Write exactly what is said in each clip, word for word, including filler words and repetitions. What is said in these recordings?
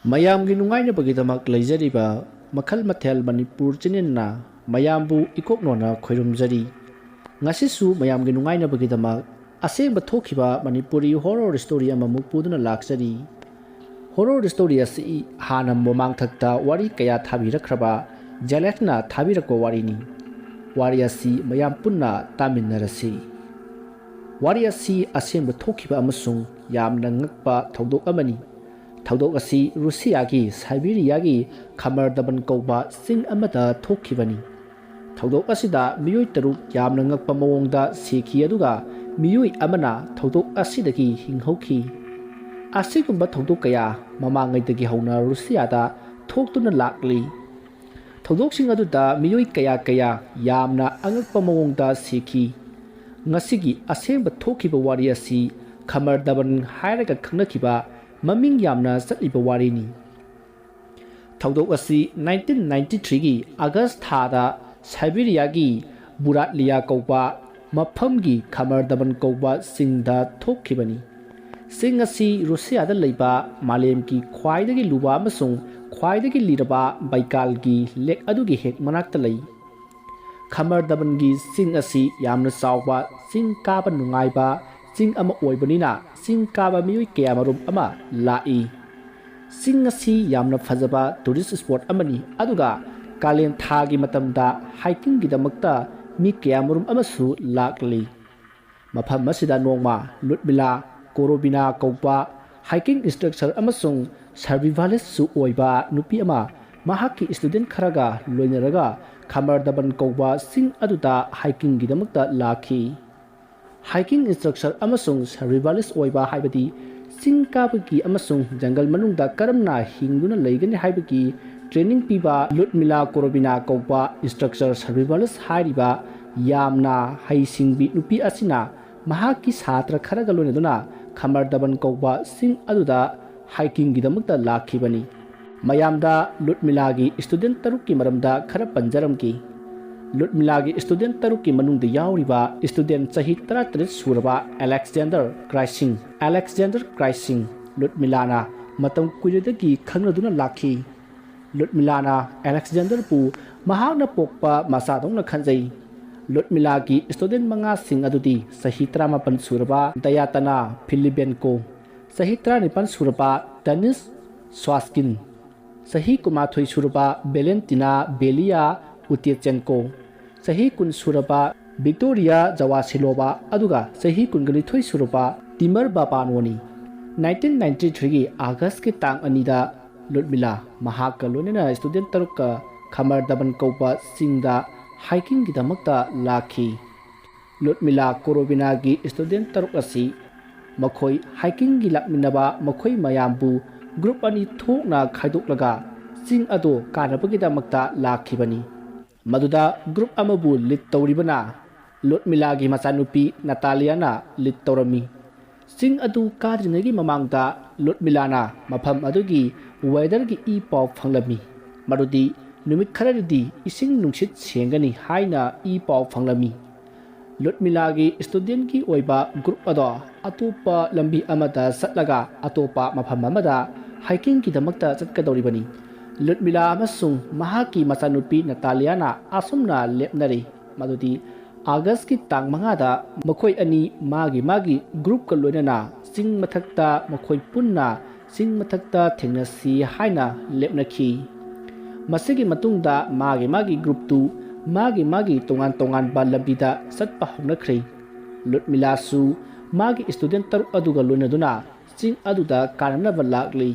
ꯃꯌꯥꯝꯒꯤ ꯅꯨꯡꯉꯥꯏꯅꯕꯒꯤꯗꯃꯛ ꯂꯩꯖꯔꯤꯕ ꯃꯈꯜ ꯃꯊꯦꯜ ꯃꯅꯤꯄꯨꯔ ꯆꯦꯅꯦꯜꯅ ꯃꯌꯥꯝꯕꯨ ꯏꯀꯣꯛꯅꯣꯅ ꯈꯣꯏꯔꯨꯝꯖꯔꯤ꯫ ꯉꯁꯤꯁꯨ ꯃꯌꯥꯝꯒꯤ ꯅꯨꯡꯉꯥꯏꯅꯕꯒꯤꯗꯃꯛ ꯑꯁꯦꯡꯕ ꯊꯣꯛꯈꯤꯕ ꯃꯅꯤꯄꯨꯔꯤ ꯍꯣꯔꯣꯔ ꯁ꯭ꯇꯣꯔꯤ ꯑꯃꯃꯨꯛ ꯄꯨꯗꯨꯅ ꯂꯥꯛꯆꯔꯤ꯫ ꯍꯣꯔꯣꯔ ꯁ꯭ꯇꯣꯔꯤ ꯑꯁꯤ ꯍꯥꯟꯅ ꯃꯃꯥꯡꯊꯛꯇ ꯋꯥꯔꯤ ꯀꯌꯥ ꯊꯥꯕꯤꯔꯛꯈ꯭ꯔꯕ ꯖꯦꯂꯦꯛꯁꯅ ꯊꯥꯕꯤꯔꯛꯄ ꯋꯥꯔꯤꯅꯤ꯫ ꯋꯥꯔꯤ ꯑꯁꯤ ꯃꯌꯥꯝ ꯄꯨꯟꯅ ꯇꯥꯃꯤꯟꯅꯔꯁꯤ꯫ ꯋꯥꯔꯤ ꯑꯁꯤ ꯑꯁꯦꯡꯕ ꯊꯣꯛꯈꯤꯕ ꯑꯃꯁꯨꯡ ꯌꯥꯝꯅ ꯉꯛꯄ ꯊꯧꯗꯣꯛ ꯑꯃꯅꯤ꯫ ꯊꯧꯗꯣꯛ ꯑꯁꯤ ꯔꯨꯁꯤꯌꯥꯒꯤ ꯁꯥꯏꯕꯤꯔꯤꯌꯥꯒꯤ ꯈꯃꯔꯗꯕꯟ ꯀꯧꯕ ꯆꯤꯡ ꯑꯃꯗ ꯊꯣꯛꯈꯤꯕꯅꯤ꯫ ꯊꯧꯗꯣꯛ ꯑꯁꯤꯗ ꯃꯤꯑꯣꯏ ꯇꯔꯨꯛ ꯌꯥꯝꯅ ꯉꯛꯄ ꯃꯑꯣꯡꯗ ꯁꯤꯈꯤ, ꯑꯗꯨꯒ ꯃꯤꯑꯣꯏ ꯑꯃꯅ ꯊꯧꯗꯣꯛ ꯑꯁꯤꯗꯒꯤ ꯍꯤꯡꯍꯧꯈꯤ꯫ ꯑꯁꯤꯒꯨꯝꯕ ꯊꯧꯗꯣꯛ ꯀꯌꯥ ꯃꯃꯥꯡꯉꯩꯗꯒꯤ ꯍꯧꯅ ꯔꯨꯁꯤꯌꯥꯗ ꯊꯣꯛꯇꯨꯅ ꯂꯥꯛꯂꯤ꯫ ꯊꯧꯗꯣꯛꯁꯤꯡ ꯑꯗꯨꯗ ꯃꯤꯑꯣꯏ ꯀꯌꯥ ꯀꯌꯥ ꯌꯥꯝꯅ ꯑꯉꯛꯄ ꯃꯑꯣꯡꯗ ꯁꯤꯈꯤ꯫ ꯉꯁꯤꯒꯤ ꯑꯁꯦꯡꯕ ꯊꯣꯛꯈꯤꯕ ꯋꯥꯔꯤ ꯑꯁꯤ ꯈꯃꯔꯗꯕꯟ ꯍꯥꯏꯔꯒ ꯈꯪꯅꯈꯤꯕ ꯃꯃꯤꯡ ꯌꯥꯝꯅ ꯆꯠꯂꯤꯕ ꯋꯥꯔꯤꯅꯤ꯫ ꯊꯧꯗꯣꯛ ꯑꯁꯤ ꯅꯥꯏꯟꯇꯤꯟ ꯅꯥꯏꯟꯇꯤ ꯊ꯭ꯔꯤꯒꯤ ꯑꯥꯒꯁ ꯊꯥꯗ ꯁꯥꯏꯕꯤꯔꯤꯌꯥꯒꯤ ꯕꯨꯔꯥꯠꯂꯤꯌꯥ ꯀꯧꯕ ꯃꯐꯝꯒꯤ ꯈꯃꯔꯗꯕꯟ ꯀꯧꯕ ꯆꯤꯡꯗ ꯊꯣꯛꯈꯤꯕꯅꯤ꯫ ꯆꯤꯡ ꯑꯁꯤ ꯔꯨꯁꯤꯌꯥꯗ ꯂꯩꯕ ꯃꯥꯂꯦꯝꯒꯤ ꯈ꯭ꯋꯥꯏꯗꯒꯤ ꯂꯨꯕ ꯑꯃꯁꯨꯡ ꯈ꯭ꯋꯥꯏꯗꯒꯤ ꯂꯤꯔꯕ ꯕꯩꯀꯥꯜꯒꯤ ꯂꯦꯛ ꯑꯗꯨꯒꯤ ꯍꯦꯛ ꯃꯅꯥꯛꯇ ꯂꯩ꯫ ꯈꯃꯔꯗꯕꯟꯒꯤ ꯆꯤꯡ ꯑꯁꯤ ꯌꯥꯝꯅ ꯆꯥꯎꯕ, ꯆꯤꯡ ꯀꯥꯕ ꯅꯨꯡꯉꯥꯏꯕ ꯆꯤꯡ ꯑꯃ ꯑꯣꯏꯕꯅꯤꯅ, ꯆꯤꯡ ꯀꯥꯕ ꯃꯤꯑꯣꯏ ꯀꯌꯥꯃꯔꯨꯝ ꯑꯃ ꯂꯥꯛꯏ꯫ ꯆꯤꯡ ꯑꯁꯤ ꯌꯥꯝꯅ ꯐꯖꯕ ꯇꯨꯔꯤꯁ ꯁ꯭ꯄꯣꯠ ꯑꯃꯅꯤ, ꯑꯗꯨꯒ ꯀꯥꯂꯦꯟ ꯊꯥꯒꯤ ꯃꯇꯝꯗ ꯍꯥꯏꯀꯤꯡꯒꯤꯗꯃꯛꯇ ꯃꯤ ꯀꯌꯥꯃꯔꯨꯝ ꯑꯃꯁꯨ ꯂꯥꯛꯂꯤ꯫ ꯃꯐꯝ ꯑꯁꯤꯗ ꯅꯣꯡꯃ ꯂꯨꯠꯃꯤꯂꯥ ꯀꯣꯔꯣꯕꯤꯅꯥ ꯀꯧꯕ ꯍꯥꯏꯀꯤꯡ ꯏꯟꯁꯇ꯭ꯔꯛꯇꯔ ꯑꯃꯁꯨꯡ ꯁꯔꯚꯤꯚꯥꯂꯤꯁꯁꯨ ꯑꯣꯏꯕ ꯅꯨꯄꯤ ꯑꯃ ꯃꯍꯥꯛꯀꯤ ꯁ꯭ꯇꯨꯗꯦꯟꯠ ꯈꯔꯒ ꯂꯣꯏꯅꯔꯒ ꯈꯃꯔꯗꯕꯟ ꯀꯧꯕ ꯆꯤꯡ ꯑꯗꯨꯗ ꯍꯥꯏꯀꯤꯡꯒꯤꯗꯃꯛꯇ ꯂꯥꯛꯈꯤ꯫ ꯍꯥꯏꯀꯤꯡ ꯏꯟꯁꯇ꯭ꯔꯛꯇꯔ ꯑꯃꯁꯨꯡ ꯁꯔꯚꯤꯚꯥꯂꯤꯁ ꯑꯣꯏꯕ ꯍꯥꯏꯕꯗꯤ ꯆꯤꯡ ꯀꯥꯕꯒꯤ ꯑꯃꯁꯨꯡ ꯖꯪꯒꯜ ꯃꯅꯨꯡꯗ ꯀꯔꯝꯅ ꯍꯤꯡꯗꯨꯅ ꯂꯩꯒꯅꯤ ꯍꯥꯏꯕꯒꯤ ꯇ꯭ꯔꯦꯅꯤꯡ ꯄꯤꯕ ꯂꯨꯠꯃꯤꯂꯥ ꯀꯣꯔꯣꯕꯤꯅꯥ ꯀꯧꯕ ꯏꯟꯁꯇ꯭ꯔꯛꯇꯔ ꯁꯔꯚꯤꯚꯥꯂꯤꯁ ꯍꯥꯏꯔꯤꯕ ꯌꯥꯝꯅ ꯍꯩꯁꯤꯡꯕꯤ ꯅꯨꯄꯤ ꯑꯁꯤꯅ ꯃꯍꯥꯛꯀꯤ ꯁꯥꯇ꯭ꯔ ꯈꯔꯒ ꯂꯣꯏꯅꯗꯨꯅ ꯈꯃꯔꯗꯕꯟ ꯀꯧꯕ ꯆꯤꯡ ꯑꯗꯨꯗ ꯍꯥꯏꯀꯤꯡꯒꯤꯗꯃꯛꯇ ꯂꯥꯛꯈꯤꯕꯅꯤ꯫ ꯃꯌꯥꯝꯗ ꯂꯨꯠꯃꯤꯂꯥꯒꯤ ꯁ꯭ꯇꯨꯗꯦꯟꯠ ꯇꯔꯨꯛꯀꯤ ꯃꯔꯝꯗ ꯈꯔ ꯄꯟꯖꯔꯝꯒꯦ꯫ ꯂꯨꯠꯃꯤꯂꯥꯒꯤ ꯁ꯭ꯇꯨꯗꯦꯟꯠ ꯇꯔꯨꯛꯀꯤ ꯃꯅꯨꯡꯗ ꯌꯥꯎꯔꯤꯕ ꯁ꯭ꯇꯨꯗꯦꯟꯠ ꯆꯍꯤ ꯇꯔꯥꯇꯔꯦꯠ ꯁꯨꯔꯕ ꯑꯂꯦꯛꯁꯖꯦꯟꯗꯔ ꯀ꯭ꯔꯥꯏꯁꯤꯡ, ꯑꯂꯦꯛꯁꯖꯦꯟꯗꯔ ꯀ꯭ꯔꯥꯏꯁꯤꯡ, ꯂꯨꯠꯃꯤꯂꯥꯅ ꯃꯇꯝ ꯀꯨꯏꯔꯗꯒꯤ ꯈꯪꯅꯗꯨꯅ ꯂꯥꯛꯈꯤ꯫ ꯂꯨꯠꯃꯤꯂꯥꯅ ꯑꯂꯦꯛꯖꯦꯟꯗꯔꯕꯨ ꯃꯍꯥꯛꯅ ꯄꯣꯛꯄ ꯃꯆꯥꯗꯧꯅ ꯈꯟꯖꯩ꯫ ꯂꯨꯠꯃꯤꯂꯥꯒꯤ ꯁ꯭ꯇꯨꯗꯦꯟ ꯃꯉꯥꯁꯤꯡ ꯑꯗꯨꯗꯤ ꯆꯍꯤ ꯇꯔꯥꯃꯥꯄꯟ ꯁꯨꯔꯕ ꯗꯌꯥꯇꯅꯥ ꯐꯤꯂꯤꯕꯦꯟꯀꯣ, ꯆꯍꯤ ꯇꯔꯥꯅꯤꯄꯥꯟ ꯁꯨꯔꯕ ꯗꯅꯤꯁ ꯁ꯭ꯋꯥꯁꯀꯤꯟ, ꯆꯍꯤ ꯀꯨꯟꯃꯥꯊꯣꯏ ꯁꯨꯔꯕ ꯚꯦꯂꯦꯟꯇꯤꯅꯥ ꯕꯦꯂꯤꯌꯥ ꯎꯇꯦꯆꯦꯟꯀꯣ, ꯆꯍꯤ ꯀꯨꯟ ꯁꯨꯔꯕ ꯚꯤꯛꯇꯣꯔꯤꯌꯥ ꯖꯋꯥꯁꯤꯂꯣꯚꯥ, ꯑꯗꯨꯒ ꯆꯍꯤ ꯀꯨꯟꯒꯅꯤꯊꯣꯏ ꯁꯨꯔꯕ ꯇꯤꯃꯔ ꯕꯥꯄꯥꯅꯣꯅꯤ꯫ ꯅꯥꯏꯟꯇꯤꯟ ꯅꯥꯏꯟꯇꯤ ꯊ꯭ꯔꯤꯒꯤ ꯑꯥꯒꯁꯀꯤ ꯇꯥꯡ ꯑꯅꯤꯗ ꯂꯨꯠꯃꯤꯂꯥ ꯃꯍꯥꯛꯀ ꯂꯣꯏꯅꯅ ꯁ꯭ꯇꯨꯗꯦꯟ ꯇꯔꯨꯛꯀ ꯈꯃꯔ ꯗꯕꯟ ꯀꯧꯕ ꯆꯤꯡꯗ ꯍꯥꯏꯀꯤꯡꯒꯤꯗꯃꯛꯇ ꯂꯥꯛꯈꯤ꯫ ꯂꯨꯠꯃꯤꯂꯥ ꯀꯣꯔꯣꯕꯤꯅꯥꯒꯤ ꯁ꯭ꯇꯨꯗꯦꯟ ꯇꯔꯨꯛ ꯑꯁꯤ ꯃꯈꯣꯏ ꯍꯥꯏꯀꯤꯡꯒꯤ ꯂꯥꯛꯃꯤꯟꯅꯕ ꯃꯈꯣꯏ ꯃꯌꯥꯝꯕꯨ ꯒ꯭ꯔꯨꯞ ꯑꯅꯤ ꯊꯣꯛꯅ ꯈꯥꯏꯗꯣꯛꯂꯒ ꯆꯤꯡ ꯑꯗꯨ ꯀꯥꯅꯕꯒꯤꯗꯃꯛꯇ ꯂꯥꯛꯈꯤꯕꯅꯤ꯫ ꯃꯗꯨꯗ ꯒ꯭ꯔꯨꯞ ꯑꯃꯕꯨ ꯂꯤꯗ ꯇꯧꯔꯤꯕꯅ ꯂꯨꯠꯃꯤꯂꯥꯒꯤ ꯃꯆꯥꯅꯨꯄꯤ ꯅꯥꯇꯥꯂꯤꯌꯥꯅ ꯂꯤꯗ ꯇꯧꯔꯝꯃꯤ꯫ ꯆꯤꯡ ꯑꯗꯨ ꯀꯥꯗ꯭ꯔꯤꯉꯩꯒꯤ ꯃꯃꯥꯡꯗ ꯂꯨꯠꯃꯤꯂꯥꯅ ꯃꯐꯝ ꯑꯗꯨꯒꯤ ꯋꯦꯗꯔꯒꯤ ꯏ ꯄꯥꯎ ꯐꯪꯂꯝꯃꯤ, ꯃꯗꯨꯗꯤ ꯅꯨꯃꯤꯠ ꯈꯔꯗꯤ ꯏꯁꯤꯡ ꯅꯨꯡꯁꯤꯠ ꯁꯦꯡꯒꯅꯤ ꯍꯥꯏꯅ ꯏ ꯄꯥꯎ ꯐꯪꯂꯝꯃꯤ꯫ ꯂꯨꯠꯃꯤꯂꯥꯒꯤ ꯁ꯭ꯇꯨꯗꯦꯟꯒꯤ ꯑꯣꯏꯕ ꯒ꯭ꯔꯨꯞ ꯑꯗꯣ ꯑꯇꯣꯞꯄ ꯂꯝꯕꯤ ꯑꯃꯗ ꯆꯠꯂꯒ ꯑꯇꯣꯞꯄ ꯃꯐꯝ ꯑꯃꯗ ꯍꯥꯏꯀꯤꯡꯒꯤꯗꯃꯛꯇ ꯆꯠꯀꯗꯧꯔꯤꯕꯅꯤ꯫ ꯂꯨꯠꯃꯤꯂꯥ ꯑꯃꯁꯨꯡ ꯃꯍꯥꯛꯀꯤ ꯃꯆꯥꯅꯨꯄꯤ ꯅꯥꯇꯥꯂꯤꯌꯥꯅ ꯑꯁꯨꯝꯅ ꯂꯦꯞꯅꯔꯤ ꯃꯗꯨꯗꯤ ꯑꯥꯒꯁꯀꯤ ꯇꯥꯡ ꯃꯉꯥꯗ ꯃꯈꯣꯏ ꯑꯅꯤ ꯃꯥꯒꯤ ꯃꯥꯒꯤ ꯒ꯭ꯔꯨꯞꯀ ꯂꯣꯏꯅꯅ ꯆꯤꯡ ꯃꯊꯛꯇ ꯃꯈꯣꯏ ꯄꯨꯟꯅ ꯆꯤꯡ ꯃꯊꯛꯇ ꯊꯦꯡꯅꯁꯤ ꯍꯥꯏꯅ ꯂꯦꯞꯅꯈꯤ꯫ ꯃꯁꯤꯒꯤ ꯃꯇꯨꯡꯗ ꯃꯥꯒꯤ ꯃꯥꯒꯤ ꯒ꯭ꯔꯨꯞꯇꯨ ꯃꯥꯒꯤ ꯃꯥꯒꯤ ꯇꯣꯉꯥꯟ ꯇꯣꯉꯥꯟꯕ ꯂꯝꯕꯤꯗ ꯆꯠꯄ ꯍꯧꯅꯈ꯭ꯔꯦ꯫ ꯂꯨꯠꯃꯤꯂꯥꯁꯨ ꯃꯥꯒꯤ ꯁ꯭ꯇꯨꯗꯦꯟ ꯇꯔꯨꯛ ꯑꯗꯨꯒ ꯂꯣꯏꯅꯗꯨꯅ ꯆꯤꯡ ꯑꯗꯨꯗ ꯀꯥꯅꯅꯕ ꯂꯥꯛꯂꯤ꯫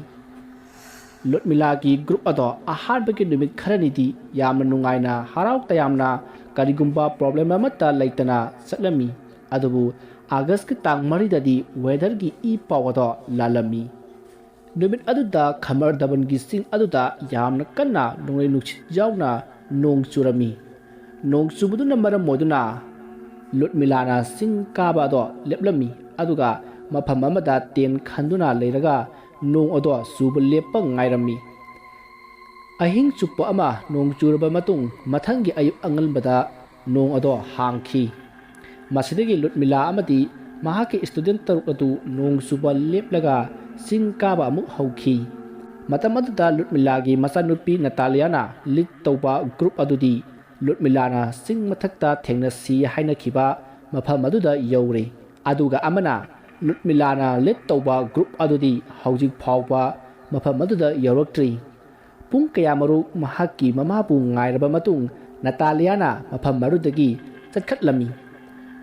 ꯂꯨꯠꯃꯤꯂꯥꯒꯤ ꯒ꯭ꯔꯨꯞ ꯑꯗꯣ ꯑꯍꯥꯟꯕꯒꯤ ꯅꯨꯃꯤꯠ ꯈꯔꯅꯤꯗꯤ ꯌꯥꯝꯅ ꯅꯨꯡꯉꯥꯏꯅ, ꯍꯔꯥꯎ ꯇꯌꯥꯝꯅ, ꯀꯔꯤꯒꯨꯝꯕ ꯄ꯭ꯔꯣꯕ꯭ꯂꯦꯝ ꯑꯃꯠꯇ ꯂꯩꯇꯅ ꯆꯠꯂꯝꯃꯤ꯫ ꯑꯗꯨꯕꯨ ꯑꯥꯒꯁꯀꯤ ꯇꯥꯡ ꯃꯔꯤꯗꯗꯤ ꯋꯦꯗꯔꯒꯤ ꯏ ꯄꯥꯎ ꯑꯗꯣ ꯂꯥꯜꯂꯝꯃꯤ꯫ ꯅꯨꯃꯤꯠ ꯑꯗꯨꯗ ꯈꯃꯔ ꯗꯕꯟꯒꯤ ꯆꯤꯡ ꯑꯗꯨꯗ ꯌꯥꯝꯅ ꯀꯟꯅ ꯅꯣꯡꯂꯩ ꯅꯨꯡꯁꯤꯠ ꯌꯥꯎꯅ ꯅꯣꯡ ꯆꯨꯔꯝꯃꯤ꯫ ꯅꯣꯡ ꯆꯨꯕꯗꯨꯅ ꯃꯔꯝ ꯑꯣꯏꯗꯨꯅ ꯂꯨꯠꯃꯤꯂꯥꯅ ꯆꯤꯡ ꯀꯥꯕ ꯑꯗꯣ ꯂꯦꯞꯂꯝꯃꯤ, ꯑꯗꯨꯒ ꯃꯐꯝ ꯑꯃꯗ ꯇꯦꯟ ꯈꯟꯗꯨꯅ ꯂꯩꯔꯒ ꯅꯣꯡ ꯑꯗꯣ ꯆꯨꯕ ꯂꯦꯞꯄ ꯉꯥꯏꯔꯝꯃꯤ꯫ ꯑꯍꯤꯡ ꯆꯨꯞꯄ ꯑꯃ ꯅꯣꯡ ꯆꯨꯔꯕ ꯃꯇꯨꯡ, ꯃꯊꯪꯒꯤ ꯑꯌꯨꯛ ꯑꯉꯟꯕꯗ ꯅꯣꯡ ꯑꯗꯣ ꯍꯥꯡꯈꯤ꯫ ꯃꯁꯤꯗꯒꯤ ꯂꯨꯠꯃꯤꯂꯥ ꯑꯃꯗꯤ ꯃꯍꯥꯛꯀꯤ ꯁ꯭ꯇꯨꯗꯦꯟ ꯇꯔꯨꯛ ꯑꯗꯨ ꯅꯣꯡ ꯆꯨꯕ ꯂꯦꯞꯂꯒ ꯆꯤꯡ ꯀꯥꯕ ꯑꯃꯨꯛ ꯍꯧꯈꯤ꯫ ꯃꯇꯝ ꯑꯗꯨꯗ ꯂꯨꯠꯃꯤꯂꯥꯒꯤ ꯃꯆꯥꯅꯨꯄꯤ ꯅꯇꯥꯂꯤꯌꯥꯅ ꯂꯤꯗ ꯇꯧꯕ ꯒ꯭ꯔꯨꯞ ꯑꯗꯨꯗꯤ ꯂꯨꯠꯃꯤꯂꯥꯅ ꯆꯤꯡ ꯃꯊꯛꯇ ꯊꯦꯡꯅꯁꯤ ꯍꯥꯏꯅꯈꯤꯕ ꯃꯐꯝ ꯑꯗꯨꯗ ꯌꯧꯔꯦ꯫ ꯑꯗꯨꯒ ꯑꯃꯅ ꯂꯨꯠꯃꯤꯂꯥꯅ ꯂꯤꯗ ꯇꯧꯕ ꯒ꯭ꯔꯨꯞ ꯑꯗꯨꯗꯤ ꯍꯧꯖꯤꯛ ꯐꯥꯎꯕ ꯃꯐꯝ ꯑꯗꯨꯗ ꯌꯧꯔꯛꯇ꯭ꯔꯤ꯫ ꯄꯨꯡ ꯀꯌꯥꯃꯔꯨꯛ ꯃꯍꯥꯛꯀꯤ ꯃꯃꯥꯕꯨ ꯉꯥꯏꯔꯕ ꯃꯇꯨꯡ ꯅꯇꯥꯂꯤꯌꯥꯅ ꯃꯐꯝ ꯑꯗꯨꯗꯒꯤ ꯆꯠꯈꯠꯂꯝꯃꯤ꯫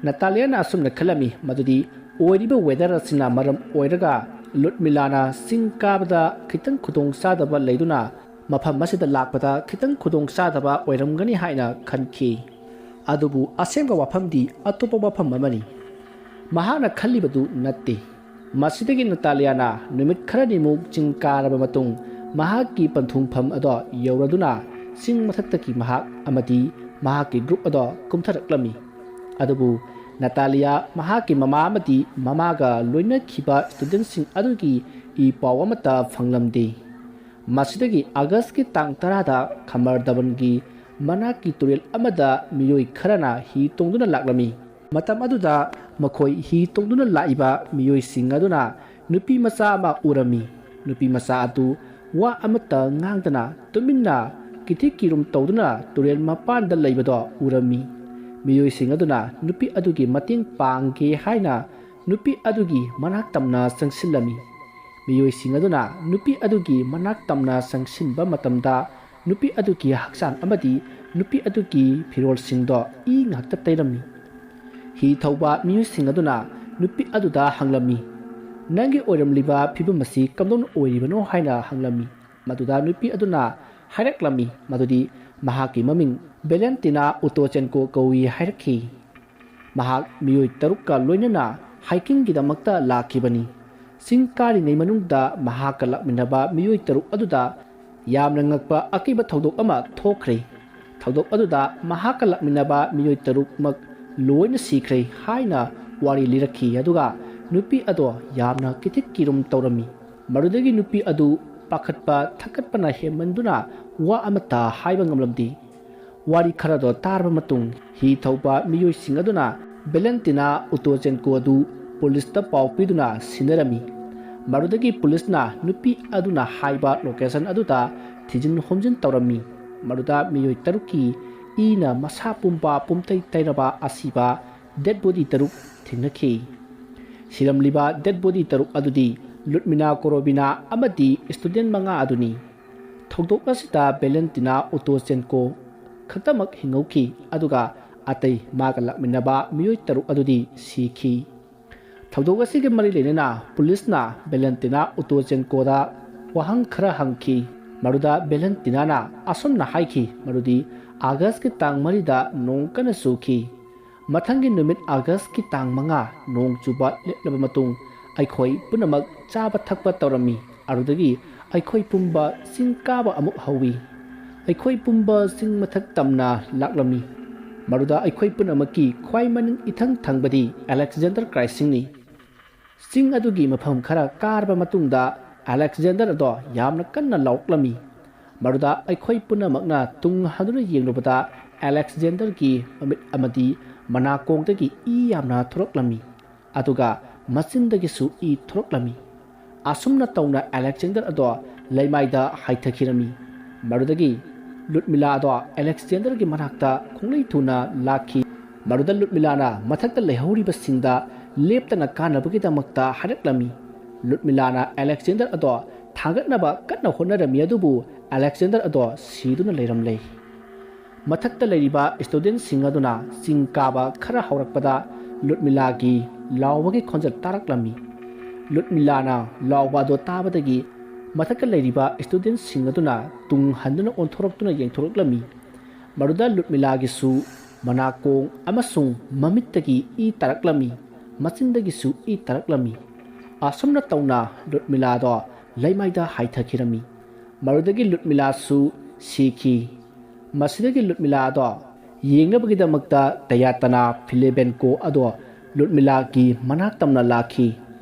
ꯅꯇꯥꯂꯤꯌꯥꯅ ꯑꯁꯨꯝꯅ ꯈꯜꯂꯝꯃꯤ ꯃꯗꯨꯗꯤ ꯑꯣꯏꯔꯤꯕ ꯋꯦꯗꯔ ꯑꯁꯤꯅ ꯃꯔꯝ ꯑꯣꯏꯔꯒ ꯂꯨꯠꯃꯤꯂꯥꯅ ꯆꯤꯡ ꯀꯥꯕꯗ ꯈꯤꯇꯪ ꯈꯨꯗꯣꯡ ꯆꯥꯗꯕ ꯂꯩꯗꯨꯅ ꯃꯐꯝ ꯑꯁꯤꯗ ꯂꯥꯛꯄꯗ ꯈꯤꯇꯪ ꯈꯨꯗꯣꯡ ꯆꯥꯗꯕ ꯑꯣꯏꯔꯝꯒꯅꯤ ꯍꯥꯏꯅ ꯈꯟꯈꯤ꯫ ꯑꯗꯨꯕꯨ ꯑꯁꯦꯡꯕ ꯋꯥꯐꯝꯗꯤ ꯑꯇꯣꯞꯄ ꯋꯥꯐꯝ ꯑꯃꯅꯤ꯫ ꯃꯍꯥꯛꯅ ꯈꯜꯂꯤꯕꯗꯨ ꯅꯠꯇꯦ꯫ ꯃꯁꯤꯗꯒꯤ ꯅꯇꯥꯂꯤꯌꯥꯅ ꯅꯨꯃꯤꯠ ꯈꯔꯅꯤꯃꯨꯛ ꯆꯤꯡ ꯀꯥꯔꯕ ꯃꯇꯨꯡ ꯃꯍꯥꯛꯀꯤ ꯄꯟꯊꯨꯡꯐꯝ ꯑꯗꯣ ꯌꯧꯔꯗꯨꯅ ꯆꯤꯡ ꯃꯊꯛꯇꯒꯤ ꯃꯍꯥꯛ ꯑꯃꯗꯤ ꯃꯍꯥꯛꯀꯤ ꯒ꯭ꯔꯨꯞ ꯑꯗꯣ ꯀꯨꯝꯊꯔꯛꯂꯝꯃꯤ꯫ ꯑꯗꯨꯕꯨ ꯅꯇꯥꯂꯤꯌꯥ ꯃꯍꯥꯛꯀꯤ ꯃꯃꯥ ꯑꯃꯗꯤ ꯃꯃꯥꯒ ꯂꯣꯏꯅꯈꯤꯕ ꯁ꯭ꯇꯨꯗꯦꯟꯠꯁꯤꯡ ꯑꯗꯨꯒꯤ ꯏ ꯄꯥꯎ ꯑꯃꯠꯇ ꯐꯪꯂꯝꯗꯦ꯫ ꯃꯁꯤꯗꯒꯤ ꯑꯥꯒꯁꯀꯤ ꯇꯥꯡ ꯇꯔꯥꯗ ꯈꯃꯔꯗꯕꯟꯒꯤ ꯃꯅꯥꯛꯀꯤ ꯇꯨꯔꯦꯜ ꯑꯃꯗ ꯃꯤꯑꯣꯏ ꯈꯔꯅ ꯍꯤ ꯇꯣꯡꯗꯨꯅ ꯂꯥꯛꯂꯝꯃꯤ꯫ ꯃꯇꯝ ꯑꯗꯨꯗ ꯃꯈꯣꯏ ꯍꯤ ꯇꯣꯡꯗꯨꯅ ꯂꯥꯛꯏꯕ ꯃꯤꯑꯣꯏꯁꯤꯡ ꯑꯗꯨꯅ ꯅꯨꯄꯤ ꯃꯆꯥ ꯑꯃ ꯎꯔꯝꯃꯤ꯫ ꯅꯨꯄꯤ ꯃꯆꯥ ꯑꯗꯨ ꯋꯥ ꯑꯃꯠꯇ ꯉꯥꯡꯗꯅ ꯇꯨꯃꯤꯟꯅ ꯀꯤꯊꯤ ꯀꯤꯔꯨꯝ ꯇꯧꯗꯨꯅ ꯇꯨꯔꯦꯜ ꯃꯄꯥꯟꯗ ꯂꯩꯕꯗꯣ ꯎꯔꯝꯃꯤ꯫ ꯃꯤꯑꯣꯏꯁꯤꯡ ꯑꯗꯨꯅ ꯅꯨꯄꯤ ꯑꯗꯨꯒꯤ ꯃꯇꯦꯡ ꯄꯥꯡꯒꯦ ꯍꯥꯏꯅ ꯅꯨꯄꯤ ꯑꯗꯨꯒꯤ ꯃꯅꯥꯛ ꯇꯝꯅ ꯆꯪꯁꯤꯜꯂꯝꯃꯤ꯫ ꯃꯤꯑꯣꯏꯁꯤꯡ ꯑꯗꯨꯅ ꯅꯨꯄꯤ ꯑꯗꯨꯒꯤ ꯃꯅꯥꯛ ꯇꯝꯅ ꯆꯪꯁꯤꯟꯕ ꯃꯇꯝꯗ ꯅꯨꯄꯤ ꯑꯗꯨꯒꯤ ꯍꯛꯆꯥꯡ ꯑꯃꯗꯤ ꯅꯨꯄꯤ ꯑꯗꯨꯒꯤ ꯐꯤꯔꯣꯜꯁꯤꯡꯗꯣ ꯏ ꯉꯥꯛꯇ ꯇꯩꯔꯝꯃꯤ꯫ ꯍꯤ ꯊꯧꯕ ꯃꯤꯑꯣꯏꯁꯤꯡ ꯑꯗꯨꯅ ꯅꯨꯄꯤ ꯑꯗꯨꯗ ꯍꯪꯂꯝꯃꯤ, "ꯅꯪꯒꯤ ꯑꯣꯏꯔꯝꯂꯤꯕ ꯐꯤꯕꯝ ꯑꯁꯤ ꯀꯝꯗꯧꯅ ꯑꯣꯏꯔꯤꯕꯅꯣ?" ꯍꯥꯏꯅ ꯍꯪꯂꯝꯃꯤ꯫ ꯃꯗꯨꯗ ꯅꯨꯄꯤ ꯑꯗꯨꯅ ꯍꯥꯏꯔꯛꯂꯝꯃꯤ ꯃꯗꯨꯗꯤ ꯃꯍꯥꯛꯀꯤ ꯃꯃꯤꯡ ꯚꯦꯂꯦꯟꯇꯤꯅꯥ ꯎꯇꯣꯆꯦꯟꯀꯣ ꯀꯧꯏ ꯍꯥꯏꯔꯛꯈꯤ꯫ ꯃꯍꯥꯛ ꯃꯤꯑꯣꯏ ꯇꯔꯨꯛꯀ ꯂꯣꯏꯅꯅ ꯍꯥꯏꯀꯤꯡꯒꯤꯗꯃꯛꯇ ꯂꯥꯛꯈꯤꯕꯅꯤ꯫ ꯆꯤꯡ ꯀꯥꯔꯤꯉꯩ ꯃꯅꯨꯡꯗ ꯃꯍꯥꯛꯀ ꯂꯥꯛꯃꯤꯟꯅꯕ ꯃꯤꯑꯣꯏ ꯇꯔꯨꯛ ꯑꯗꯨꯗ ꯌꯥꯝꯅ ꯉꯛꯄ ꯑꯀꯤꯕ ꯊꯧꯗꯣꯛ ꯑꯃ ꯊꯣꯛꯈ꯭ꯔꯦ꯫ ꯊꯧꯗꯣꯛ ꯑꯗꯨꯗ ꯃꯍꯥꯛꯀ ꯂꯥꯛꯃꯤꯟꯅꯕ ꯃꯤꯑꯣꯏ ꯇꯔꯨꯛꯃꯛ ꯂꯣꯏꯅ ꯁꯤꯈ꯭ꯔꯦ ꯍꯥꯏꯅ ꯋꯥꯔꯤ ꯂꯤꯔꯛꯈꯤ꯫ ꯑꯗꯨꯒ ꯅꯨꯄꯤ ꯑꯗꯣ ꯌꯥꯝꯅ ꯀꯤꯊꯤꯛ ꯀꯤꯔꯨꯝ ꯇꯧꯔꯝꯃꯤ꯫ ꯃꯗꯨꯗꯒꯤ ꯅꯨꯄꯤ ꯑꯗꯨ ꯄꯥꯈꯠꯄ ꯊꯛꯀꯠꯄꯅ ꯍꯦꯟꯃꯟꯗꯨꯅ ꯋꯥ ꯑꯃꯠꯇ ꯍꯥꯏꯕ ꯉꯝꯂꯝꯗꯦ꯫ ꯋꯥꯔꯤ ꯈꯔꯗꯣ ꯇꯥꯔꯕ ꯃꯇꯨꯡ ꯍꯤ ꯊꯧꯕ ꯃꯤꯑꯣꯏꯁꯤꯡ ꯑꯗꯨꯅ ꯚꯦꯂꯦꯟꯇꯤꯅꯥ ꯎꯇꯣꯆꯦꯟꯀꯣ ꯑꯗꯨ ꯄꯨꯂꯤꯁꯇ ꯄꯥꯎ ꯄꯤꯗꯨꯅ ꯁꯤꯟꯅꯔꯝꯃꯤ꯫ ꯃꯗꯨꯗꯒꯤ ꯄꯨꯂꯤꯁꯅ ꯅꯨꯄꯤ ꯑꯗꯨꯅ ꯍꯥꯏꯕ ꯂꯣꯀꯦꯁꯟ ꯑꯗꯨꯗ ꯊꯤꯖꯤꯟ ꯍꯨꯝꯖꯤꯟ ꯇꯧꯔꯝꯃꯤ꯫ ꯃꯗꯨꯗ ꯃꯤꯑꯣꯏ ꯇꯔꯨꯛꯀꯤ ꯏꯅ ꯃꯁꯥ ꯄꯨꯝꯕ ꯄꯨꯝꯇꯩ ꯇꯩꯔꯕ ꯑꯁꯤꯕ ꯗꯦꯗ ꯕꯣꯗꯤ ꯇꯔꯨꯛ ꯊꯦꯡꯅꯈꯤ꯫ ꯁꯤꯔꯝꯂꯤꯕ ꯗꯦꯗ ꯕꯣꯗꯤ ꯇꯔꯨꯛ ꯑꯗꯨꯗꯤ ꯂꯨꯠꯃꯤꯅꯥ ꯀꯣꯔꯣꯕꯤꯅꯥ ꯑꯃꯗꯤ ꯁ꯭ꯇꯨꯗꯦꯟ ꯃꯉꯥ ꯑꯗꯨꯅꯤ꯫ ꯊꯧꯗꯣꯛ ꯑꯁꯤꯗ ꯚꯦꯂꯦꯟꯇꯤꯅꯥ ꯎꯇꯣꯆꯦꯟꯀꯣ ꯈꯛꯇꯃꯛ ꯍꯤꯡꯍꯧꯈꯤ, ꯑꯗꯨꯒ ꯑꯇꯩ ꯃꯥꯒ ꯂꯥꯛꯃꯤꯟꯅꯕ ꯃꯤꯑꯣꯏ ꯇꯔꯨꯛ ꯑꯗꯨꯗꯤ ꯁꯤꯈꯤ꯫ ꯊꯧꯗꯣꯛ ꯑꯁꯤꯒ ꯃꯔꯤ ꯂꯩꯅꯅ ꯄꯨꯂꯤꯁꯅ ꯚꯦꯂꯦꯟꯇꯤꯅꯥ ꯎꯇꯣꯆꯦꯟꯀꯣꯗ ꯋꯥꯍꯪ ꯈꯔ ꯍꯪꯈꯤ꯫ ꯃꯗꯨꯗ ꯚꯦꯂꯦꯟꯇꯤꯅꯥꯅ ꯑꯁꯨꯝꯅ ꯍꯥꯏꯈꯤ, ꯃꯗꯨꯗꯤ ꯑꯥꯒꯁꯀꯤ ꯇꯥꯡ ꯃꯔꯤꯗ ꯅꯣꯡ ꯀꯟꯅ ꯆꯨꯈꯤ꯫ ꯃꯊꯪꯒꯤ ꯅꯨꯃꯤꯠ ꯑꯥꯒꯁꯀꯤ ꯇꯥꯡ ꯃꯉꯥ ꯅꯣꯡ ꯆꯨꯕ ꯂꯦꯞꯂꯕ ꯃꯇꯨꯡ ꯑꯩꯈꯣꯏ ꯄꯨꯝꯅꯃꯛ ꯆꯥꯕ ꯊꯛꯄ ꯇꯧꯔꯝꯃꯤ꯫ ꯑꯗꯨꯗꯒꯤ ꯑꯩꯈꯣꯏ ꯄꯨꯝꯕ ꯆꯤꯡ ꯀꯥꯕ ꯑꯃꯨꯛ ꯍꯧꯏ꯫ ꯑꯩꯈꯣꯏ ꯄꯨꯝꯕ ꯆꯤꯡ ꯃꯊꯛ ꯇꯝꯅ ꯂꯥꯛꯂꯝꯃꯤ꯫ ꯃꯗꯨꯗ ꯑꯩꯈꯣꯏ ꯄꯨꯝꯅꯃꯛꯀꯤ ꯈ꯭ꯋꯥꯏ ꯃꯅꯤꯡ ꯏꯊꯪ ꯊꯪꯕꯗꯤ ꯑꯂꯦꯛꯖꯦꯟꯗꯔ ꯀ꯭ꯔꯥꯏꯁꯤꯡꯅꯤ꯫ ꯆꯤꯡ ꯑꯗꯨꯒꯤ ꯃꯐꯝ ꯈꯔ ꯀꯥꯔꯕ ꯃꯇꯨꯡꯗ ꯑꯂꯦꯛꯖꯦꯟꯗꯔ ꯑꯗꯣ ꯌꯥꯝꯅ ꯀꯟꯅ ꯂꯥꯎꯔꯛꯂꯝꯃꯤ꯫ ꯃꯗꯨꯗ ꯑꯩꯈꯣꯏ ꯄꯨꯝꯅꯃꯛꯅ ꯇꯨꯡ ꯍꯟꯗꯨꯅ ꯌꯦꯡꯂꯨꯕꯗ ꯑꯂꯦꯛꯖꯦꯟꯗꯔꯒꯤ ꯃꯃꯤꯠ ꯑꯃꯗꯤ ꯃꯅꯥꯀꯣꯡꯗꯒꯤ ꯏ ꯌꯥꯝꯅ ꯊꯣꯔꯛꯂꯝꯃꯤ, ꯑꯗꯨꯒ ꯃꯆꯤꯟꯗꯒꯤꯁꯨ ꯏ ꯊꯣꯔꯛꯂꯝꯃꯤ꯫ ꯑꯁꯨꯝꯅ ꯇꯧꯅ ꯑꯂꯦꯛꯖꯦꯟꯗꯔ ꯑꯗꯣ ꯂꯩꯃꯥꯏꯗ ꯍꯥꯏꯊꯈꯤꯔꯝꯃꯤ꯫ ꯃꯗꯨꯗꯒꯤ ꯂꯨꯠꯃꯤꯂꯥ ꯑꯗꯣ ꯑꯂꯦꯛꯖꯦꯟꯗꯔꯒꯤ ꯃꯅꯥꯛꯇ ꯈꯣꯡꯂꯩ ꯊꯨꯅ ꯂꯥꯛꯈꯤ꯫ ꯃꯗꯨꯗ ꯂꯨꯠꯃꯤꯂꯥꯅ ꯃꯊꯛꯇ ꯂꯩꯍꯧꯔꯤꯕꯁꯤꯡꯗ ꯂꯦꯞꯇꯅ ꯀꯥꯅꯕꯒꯤꯗꯃꯛꯇ ꯍꯥꯏꯔꯛꯂꯝꯃꯤ꯫ ꯂꯨꯠꯃꯤꯂꯥꯅ ꯑꯂꯦꯛꯖꯦꯟꯗꯔ ꯑꯗꯣ ꯊꯥꯡꯒꯠꯅꯕ ꯀꯟꯅ ꯍꯣꯠꯅꯔꯝꯃꯤ, ꯑꯗꯨꯕꯨ ꯑꯂꯦꯛꯖꯦꯟꯗꯔ ꯑꯗꯣ ꯁꯤꯗꯨꯅ ꯂꯩꯔꯝꯂꯦ꯫ ꯃꯊꯛꯇ ꯂꯩꯔꯤꯕ ꯁ꯭ꯇꯨꯗꯦꯟꯁꯤꯡ ꯑꯗꯨꯅ ꯆꯤꯡ ꯀꯥꯕ ꯈꯔ ꯍꯧꯔꯛꯄꯗ ꯂꯨꯠꯃꯤꯂꯥꯒꯤ ꯂꯥꯎꯕꯒꯤ ꯈꯣꯟꯖꯦꯜ ꯇꯥꯔꯛꯂꯝꯃꯤ꯫ ꯂꯨꯠꯃꯤꯂꯥꯅ ꯂꯥꯎꯕ ꯑꯗꯨ ꯇꯥꯕꯗꯒꯤ ꯃꯊꯛꯇ ꯂꯩꯔꯤꯕ ꯁ꯭ꯇꯨꯗꯦꯟꯁꯤꯡ ꯑꯗꯨꯅ ꯇꯨꯡ ꯍꯟꯗꯨꯅ ꯑꯣꯟꯊꯣꯔꯛꯇꯨꯅ ꯌꯦꯡꯊꯣꯔꯛꯂꯝꯃꯤ꯫ ꯃꯗꯨꯗ ꯂꯨꯠꯃꯤꯂꯥꯒꯤꯁꯨ ꯃꯅꯥꯀꯣꯡ ꯑꯃꯁꯨꯡ ꯃꯃꯤꯠꯇꯒꯤ ꯏ ꯇꯥꯔꯛꯂꯝꯃꯤ, ꯃꯆꯤꯟꯗꯒꯤꯁꯨ ꯏ ꯇꯥꯔꯛꯂꯝꯃꯤ꯫ ꯑꯁꯨꯝꯅ ꯇꯧꯅ ꯂꯨꯠꯃꯤꯂꯥꯗꯣ ꯂꯩꯃꯥꯏꯗ ꯍꯥꯏꯊꯈꯤꯔꯝꯃꯤ꯫ ꯃꯗꯨꯗꯒꯤ ꯂꯨꯠꯃꯤꯂꯥꯁꯨ ꯁꯤꯈꯤ꯫ ꯃꯁꯤꯗꯒꯤ ꯂꯨꯠꯃꯤꯂꯥꯗꯣ ꯌꯦꯡꯅꯕꯒꯤꯗꯃꯛꯇ ꯗꯌꯥꯇꯅꯥ ꯐꯤꯂꯦꯕꯦꯟꯀꯣ ꯑꯗꯣ ꯂꯨꯠꯃꯤꯂꯥꯒꯤ ꯃꯅꯥꯛ ꯇꯝꯅ ꯂꯥꯛꯈꯤ꯫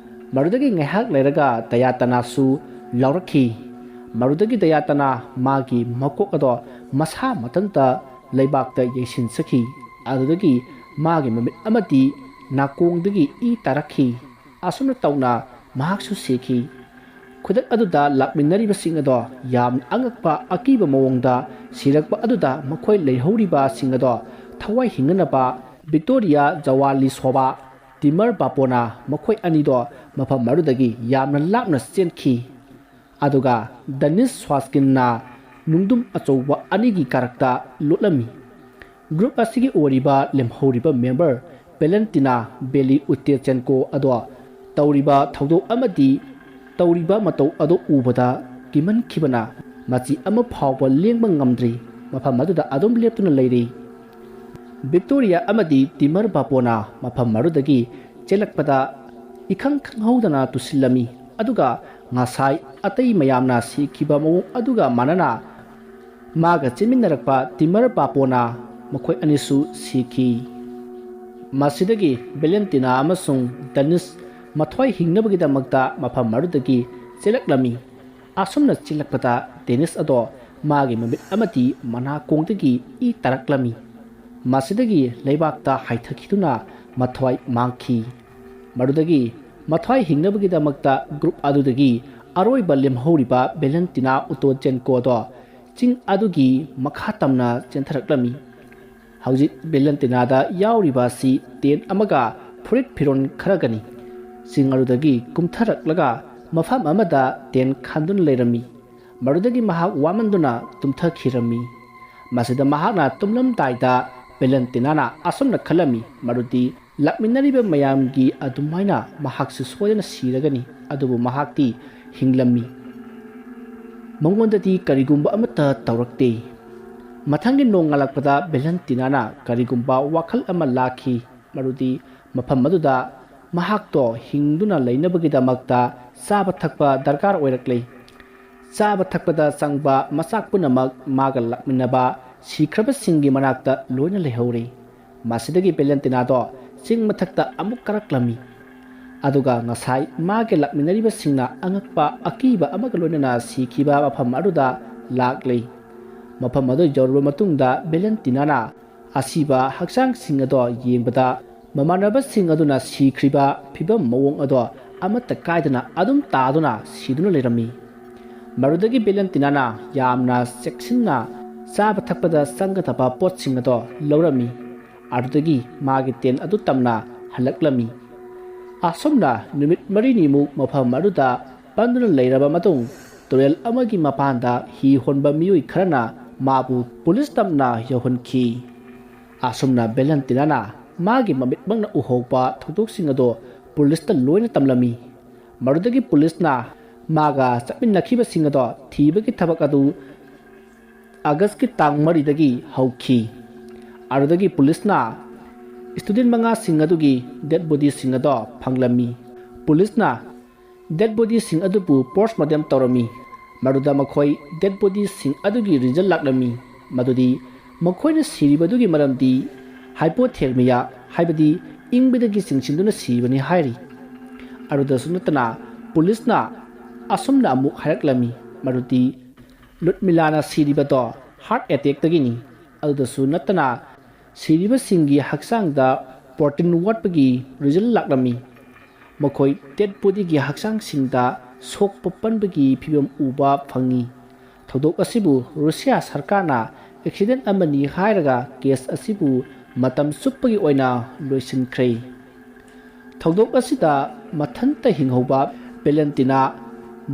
ꯃꯗꯨꯗꯒꯤ ꯉꯥꯏꯍꯥꯛ ꯂꯩꯔꯒ ꯗꯌꯥꯇꯅꯥꯁꯨ ꯂꯥꯎꯔꯛꯈꯤ꯫ ꯃꯗꯨꯗꯒꯤ ꯗꯌꯥꯇꯅꯥ ꯃꯥꯒꯤ ꯃꯀꯣꯛ ꯑꯗꯣ ꯃꯁꯥ ꯃꯊꯟꯇ ꯂꯩꯕꯥꯛꯇ ꯌꯩꯁꯤꯟꯖꯈꯤ꯫ ꯑꯗꯨꯗꯒꯤ ꯃꯥꯒꯤ ꯃꯃꯤꯠ ꯑꯃꯗꯤ ꯅꯥꯀꯣꯡꯗꯒꯤ ꯏ ꯇꯥꯔꯛꯈꯤ꯫ ꯑꯁꯨꯝꯅ ꯇꯧꯅ ꯃꯍꯥꯛꯁꯨ ꯁꯤꯈꯤ꯫ ꯈꯨꯗꯛ ꯑꯗꯨꯗ ꯂꯥꯛꯃꯤꯟꯅꯔꯤꯕꯁꯤꯡ ꯑꯗꯣ ꯌꯥꯝꯅ ꯑꯉꯛꯄ ꯑꯀꯤꯕ ꯃꯑꯣꯡꯗ ꯁꯤꯔꯛꯄ ꯑꯗꯨꯗ ꯃꯈꯣꯏ ꯂꯩꯍꯧꯔꯤꯕꯁꯤꯡ ꯑꯗꯣ ꯊꯋꯥꯏ ꯍꯤꯡꯅꯅꯕ ꯕꯤꯛꯇꯣꯔꯤꯌꯥ ꯖꯋꯥꯂꯤꯁꯣꯚꯥ, ꯇꯤꯃꯔ ꯕꯥꯄꯣꯅ ꯃꯈꯣꯏ ꯑꯅꯤꯗꯣ ꯃꯐꯝ ꯑꯗꯨꯗꯒꯤ ꯌꯥꯝꯅ ꯂꯥꯞꯅ ꯆꯦꯟꯈꯤ꯫ ꯑꯗꯨꯒ ꯗꯅꯤꯁ ꯁ꯭ꯋꯥꯁꯀꯤꯟꯅ ꯅꯨꯡꯗꯨꯝ ꯑꯆꯧꯕ ꯑꯅꯤꯒꯤ ꯀꯔꯛꯇ ꯂꯣꯠꯂꯝꯃꯤ꯫ ꯒ꯭ꯔꯨꯞ ꯑꯁꯤꯒꯤ ꯑꯣꯏꯔꯤꯕ ꯂꯦꯝꯍꯧꯔꯤꯕ ꯃꯦꯝꯕꯔ ꯚꯦꯂꯦꯟꯇꯤꯅꯥ ꯕꯦꯂꯤ ꯎꯇꯦꯆꯦꯟꯀꯣ ꯑꯗꯣ ꯇꯧꯔꯤꯕ ꯊꯧꯗꯣꯛ ꯑꯃꯗꯤ ꯇꯧꯔꯤꯕ ꯃꯇꯧ ꯑꯗꯨ ꯎꯕꯗ ꯀꯤꯃꯟꯈꯤꯕꯅ ꯃꯆꯤ ꯑꯃ ꯐꯥꯎꯕ ꯂꯦꯡꯕ ꯉꯝꯗ꯭ꯔꯤ꯫ ꯃꯐꯝ ꯑꯗꯨꯗ ꯑꯗꯨꯝ ꯂꯦꯞꯇꯨꯅ ꯂꯩꯔꯤ꯫ ꯚꯤꯛꯇꯣꯔꯤꯌꯥ ꯑꯃꯗꯤ ꯇꯤꯃꯔ ꯕꯥꯄꯣꯅ ꯃꯐꯝ ꯑꯗꯨꯗꯒꯤ ꯆꯦꯜꯂꯛꯄꯗ ꯏꯈꯪ ꯈꯪꯍꯧꯗꯅ ꯇꯨꯁꯤꯜꯂꯝꯃꯤ, ꯑꯗꯨꯒ ꯉꯁꯥꯏ ꯑꯇꯩ ꯃꯌꯥꯝꯅ ꯁꯤꯈꯤꯕ ꯃꯑꯣꯡ ꯑꯗꯨꯒ ꯃꯥꯟꯅꯅ ꯃꯥꯒ ꯆꯦꯟꯃꯤꯟꯅꯔꯛꯄ ꯇꯤꯃꯔ ꯕꯥꯄꯣꯅ ꯃꯈꯣꯏ ꯑꯅꯤꯁꯨ ꯁꯤꯈꯤ꯫ ꯃꯁꯤꯗꯒꯤ ꯚꯦꯂꯦꯟꯇꯤꯅꯥ ꯑꯃꯁꯨꯡ ꯗꯅꯤꯁ ꯃꯊ꯭ꯋꯥꯏ ꯍꯤꯡꯅꯕꯒꯤꯗꯃꯛꯇ ꯃꯐꯝ ꯑꯗꯨꯗꯒꯤ ꯆꯦꯜꯂꯛꯂꯝꯃꯤ꯫ ꯑꯁꯨꯝꯅ ꯆꯦꯜꯂꯛꯄꯗ ꯗꯦꯅꯤꯁ ꯑꯗꯣ ꯃꯥꯒꯤ ꯃꯃꯤꯠ ꯑꯃꯗꯤ ꯃꯅꯥꯀꯣꯡꯗꯒꯤ ꯏ ꯇꯥꯔꯛꯂꯝꯃꯤ꯫ ꯃꯁꯤꯗꯒꯤ ꯂꯩꯕꯥꯛꯇ ꯍꯥꯏꯊꯈꯤꯗꯨꯅ ꯃꯊ꯭ꯋꯥꯏ ꯃꯥꯡꯈꯤ꯫ ꯃꯗꯨꯗꯒꯤ ꯃꯊ꯭ꯋꯥꯏ ꯍꯤꯡꯅꯕꯒꯤꯗꯃꯛꯇ ꯒ꯭ꯔꯨꯞ ꯑꯗꯨꯗꯒꯤ ꯑꯔꯣꯏꯕ ꯂꯦꯝꯍꯧꯔꯤꯕ ꯚꯦꯂꯦꯟꯇꯤꯅꯥ ꯎꯇꯣꯆꯦꯟꯀꯣꯗꯣ ꯆꯤꯡ ꯑꯗꯨꯒꯤ ꯃꯈꯥ ꯇꯝꯅ ꯆꯦꯟꯊꯔꯛꯂꯝꯃꯤ꯫ ꯍꯧꯖꯤꯛ ꯚꯦꯂꯦꯟꯇꯤꯅꯥꯗ ꯌꯥꯎꯔꯤꯕ ꯑꯁꯤ ꯇꯦꯟ ꯑꯃꯒ ꯐꯨꯔꯤꯠ ꯐꯤꯔꯣꯜ ꯈꯔꯒꯅꯤ꯫ ꯆꯤꯡ ꯑꯗꯨꯗꯒꯤ ꯀꯨꯝꯊꯔꯛꯂꯒ ꯃꯐꯝ ꯑꯃꯗ ꯇꯦꯟ ꯈꯟꯗꯨꯅ ꯂꯩꯔꯝꯃꯤ꯫ ꯃꯗꯨꯗꯒꯤ ꯃꯍꯥꯛ ꯋꯥꯃꯟꯗꯨꯅ ꯇꯨꯝꯊꯈꯤꯔꯝꯃꯤ꯫ ꯃꯁꯤꯗ ꯃꯍꯥꯛꯅ ꯇꯨꯝꯂꯝꯗꯥꯏꯗ ꯚꯦꯂꯦꯟꯇꯤꯅꯥꯅ ꯑꯁꯨꯝꯅ ꯈꯜꯂꯝꯃꯤ, ꯃꯗꯨꯗꯤ ꯂꯥꯛꯃꯤꯟꯅꯔꯤꯕ ꯃꯌꯥꯝꯒꯤ ꯑꯗꯨꯃꯥꯏꯅ ꯃꯍꯥꯛꯁꯨ ꯁꯣꯏꯗꯅ ꯁꯤꯔꯒꯅꯤ, ꯑꯗꯨꯕꯨ ꯃꯍꯥꯛꯇꯤ ꯍꯤꯡꯂꯝꯃꯤ꯫ ꯃꯉꯣꯟꯗꯗꯤ ꯀꯔꯤꯒꯨꯝꯕ ꯑꯃꯠꯇ ꯇꯧꯔꯛꯇꯦ꯫ ꯃꯊꯪꯒꯤ ꯅꯣꯡꯉꯥꯜꯂꯛꯄꯗ ꯚꯦꯂꯦꯟꯇꯤꯅꯥꯅ ꯀꯔꯤꯒꯨꯝꯕ ꯋꯥꯈꯜ ꯑꯃ ꯂꯥꯛꯈꯤ, ꯃꯗꯨꯗꯤ ꯃꯐꯝ ꯑꯗꯨꯗ ꯃꯍꯥꯛꯇꯣ ꯍꯤꯡꯗꯨꯅ ꯂꯩꯅꯕꯒꯤꯗꯃꯛꯇ ꯆꯥꯕ ꯊꯛꯄ ꯗꯔꯀꯥꯔ ꯑꯣꯏꯔꯛꯂꯦ꯫ ꯆꯥꯕ ꯊꯛꯄꯗ ꯆꯪꯕ ꯃꯆꯥꯛ ꯄꯨꯝꯅꯃꯛ ꯃꯥꯒ ꯂꯥꯛꯃꯤꯟꯅꯕ ꯁꯤꯈ꯭ꯔꯕꯁꯤꯡꯒꯤ ꯃꯅꯥꯛꯇ ꯂꯣꯏꯅ ꯂꯩꯍꯧꯔꯦ꯫ ꯃꯁꯤꯗꯒꯤ ꯚꯦꯂꯦꯟꯇꯤꯅꯥꯗꯣ ꯆꯤꯡ ꯃꯊꯛꯇ ꯑꯃꯨꯛ ꯀꯥꯔꯛꯂꯝꯃꯤ꯫ ꯑꯗꯨꯒ ꯉꯁꯥꯏ ꯃꯥꯒꯤ ꯂꯥꯛꯃꯤꯟꯅꯔꯤꯕꯁꯤꯡꯅ ꯑꯉꯛꯄ ꯑꯀꯤꯕ ꯑꯃꯒ ꯂꯣꯏꯅꯅ ꯁꯤꯈꯤꯕ ꯃꯐꯝ ꯑꯗꯨꯗ ꯂꯥꯛꯂꯦ꯫ ꯃꯐꯝ ꯑꯗꯨ ꯌꯧꯔꯕ ꯃꯇꯨꯡꯗ ꯚꯦꯂꯦꯟꯇꯤꯅꯥꯅ ꯑꯁꯤꯕ ꯍꯛꯆꯥꯡꯁꯤꯡ ꯑꯗꯣ ꯌꯦꯡꯕꯗ ꯃꯃꯥꯟꯅꯕꯁꯤꯡ ꯑꯗꯨꯅ ꯁꯤꯈ꯭ꯔꯤꯕ ꯐꯤꯕꯝ ꯃꯑꯣꯡ ꯑꯗꯣ ꯑꯃꯠꯇ ꯀꯥꯏꯗꯅ ꯑꯗꯨꯝ ꯇꯥꯗꯨꯅ ꯁꯤꯗꯨꯅ ꯂꯩꯔꯝꯃꯤ꯫ ꯃꯗꯨꯗꯒꯤ ꯚꯦꯂꯦꯟꯇꯤꯅꯥꯅ ꯌꯥꯝꯅ ꯆꯦꯛꯁꯤꯟꯅ ꯆꯥꯕ ꯊꯛꯄꯗ ꯆꯪꯒꯗꯕ ꯄꯣꯠꯁꯤꯡ ꯑꯗꯣ ꯂꯧꯔꯝꯃꯤ꯫ ꯑꯗꯨꯗꯒꯤ ꯃꯥꯒꯤ ꯇꯦꯟ ꯑꯗꯨ ꯇꯝꯅ ꯍꯜꯂꯛꯂꯝꯃꯤ꯫ ꯑꯁꯨꯝꯅ ꯅꯨꯃꯤꯠ ꯃꯔꯤꯅꯤꯃꯨꯛ ꯃꯐꯝ ꯑꯗꯨꯗ ꯄꯟꯗꯨꯅ ꯂꯩꯔꯕ ꯃꯇꯨꯡ, ꯇꯨꯔꯦꯜ ꯑꯃꯒꯤ ꯃꯄꯥꯟꯗ ꯍꯤ ꯍꯣꯟꯕ ꯃꯤꯑꯣꯏ ꯈꯔꯅ ꯃꯥꯕꯨ ꯄꯨꯂꯤꯁ ꯇꯝꯅ ꯌꯧꯍꯟꯈꯤ꯫ ꯑꯁꯨꯝꯅ ꯚꯦꯂꯦꯟꯇꯤꯅꯥꯅ ꯃꯥꯒꯤ ꯃꯃꯤꯠꯃꯛꯅ ꯎꯍꯧꯕ ꯊꯧꯗꯣꯛꯁꯤꯡ ꯑꯗꯣ ꯄꯨꯂꯤꯁꯇ ꯂꯣꯏꯅ ꯇꯝꯂꯝꯃꯤ꯫ ꯃꯗꯨꯗꯒꯤ ꯄꯨꯂꯤꯁꯅ ꯃꯥꯒ ꯆꯠꯃꯤꯟꯅꯈꯤꯕꯁꯤꯡ ꯑꯗꯣ ꯊꯤꯕꯒꯤ ꯊꯕꯛ ꯑꯗꯨ ꯑꯥꯒꯁꯀꯤ ꯇꯥꯡ ꯃꯔꯤꯗꯒꯤ ꯍꯧꯈꯤ꯫ ꯑꯗꯨꯗꯒꯤ ꯄꯨꯂꯤꯁꯅ ꯁ꯭ꯇꯨꯗꯦꯟ ꯃꯉꯥꯁꯤꯡ ꯑꯗꯨꯒꯤ ꯗꯦꯗ ꯕꯣꯗꯤꯁꯤꯡ ꯑꯗꯣ ꯐꯪꯂꯝꯃꯤ꯫ ꯄꯨꯂꯤꯁꯅ ꯗꯦꯗ ꯕꯣꯗꯤꯁꯤꯡ ꯑꯗꯨꯕꯨ ꯄꯣꯁꯃꯣꯔꯇꯦꯝ ꯇꯧꯔꯝꯃꯤ꯫ ꯃꯗꯨꯗ ꯃꯈꯣꯏ ꯗꯦꯗ ꯕꯣꯗꯤꯁꯤꯡ ꯑꯗꯨꯒꯤ ꯔꯤꯖꯜ ꯂꯥꯛꯂꯝꯃꯤ꯫ ꯃꯗꯨꯗꯤ ꯃꯈꯣꯏꯅ ꯁꯤꯔꯤꯕꯗꯨꯒꯤ ꯃꯔꯝꯗꯤ ꯍꯥꯏꯄꯣꯊꯦꯔꯃꯤꯌꯥ, ꯍꯥꯏꯕꯗꯤ ꯏꯪꯕꯗꯒꯤ ꯆꯤꯡꯁꯤꯟꯗꯨꯅ ꯁꯤꯕꯅꯤ ꯍꯥꯏꯔꯤ꯫ ꯑꯗꯨꯗꯁꯨ ꯅꯠꯇꯅ ꯄꯨꯂꯤꯁꯅ ꯑꯁꯨꯝꯅ ꯑꯃꯨꯛ ꯍꯥꯏꯔꯛꯂꯝꯃꯤ, ꯃꯗꯨꯗꯤ ꯂꯨꯠꯃꯤꯂꯥꯅ ꯁꯤꯔꯤꯕꯗꯣ ꯍꯥꯔꯠ ꯑꯦꯇꯦꯛꯇꯒꯤꯅꯤ꯫ ꯑꯗꯨꯗꯁꯨ ꯅꯠꯇꯅ ꯁꯤꯔꯤꯕꯁꯤꯡꯒꯤ ꯍꯛꯆꯥꯡꯗ ꯄ꯭ꯔꯣꯇꯤꯟ ꯋꯥꯠꯄꯒꯤ ꯔꯤꯖꯜ ꯂꯥꯛꯂꯝꯃꯤ꯫ ꯃꯈꯣꯏ ꯗꯦꯗ ꯕꯣꯗꯤꯒꯤ ꯍꯛꯆꯥꯡꯁꯤꯡꯗ ꯁꯣꯛꯄ ꯄꯟꯕꯒꯤ ꯐꯤꯚꯝ ꯎꯕ ꯐꯪꯉꯤ꯫ ꯊꯧꯗꯣꯛ ꯑꯁꯤꯕꯨ ꯔꯨꯁꯤꯌꯥ ꯁꯔꯀꯥꯔꯅ ꯑꯦꯛꯁꯤꯗꯦꯟ ꯑꯃꯅꯤ ꯍꯥꯏꯔꯒ ꯀꯦꯁ ꯑꯁꯤꯕꯨ ꯃꯇꯝ ꯆꯨꯞꯄꯒꯤ ꯑꯣꯏꯅ ꯂꯣꯏꯁꯤꯟꯈ꯭ꯔꯦ꯫ ꯊꯧꯗꯣꯛ ꯑꯁꯤꯗ ꯃꯊꯟꯇ ꯍꯤꯡꯍꯧꯕ ꯚꯦꯂꯦꯟꯇꯤꯅꯥ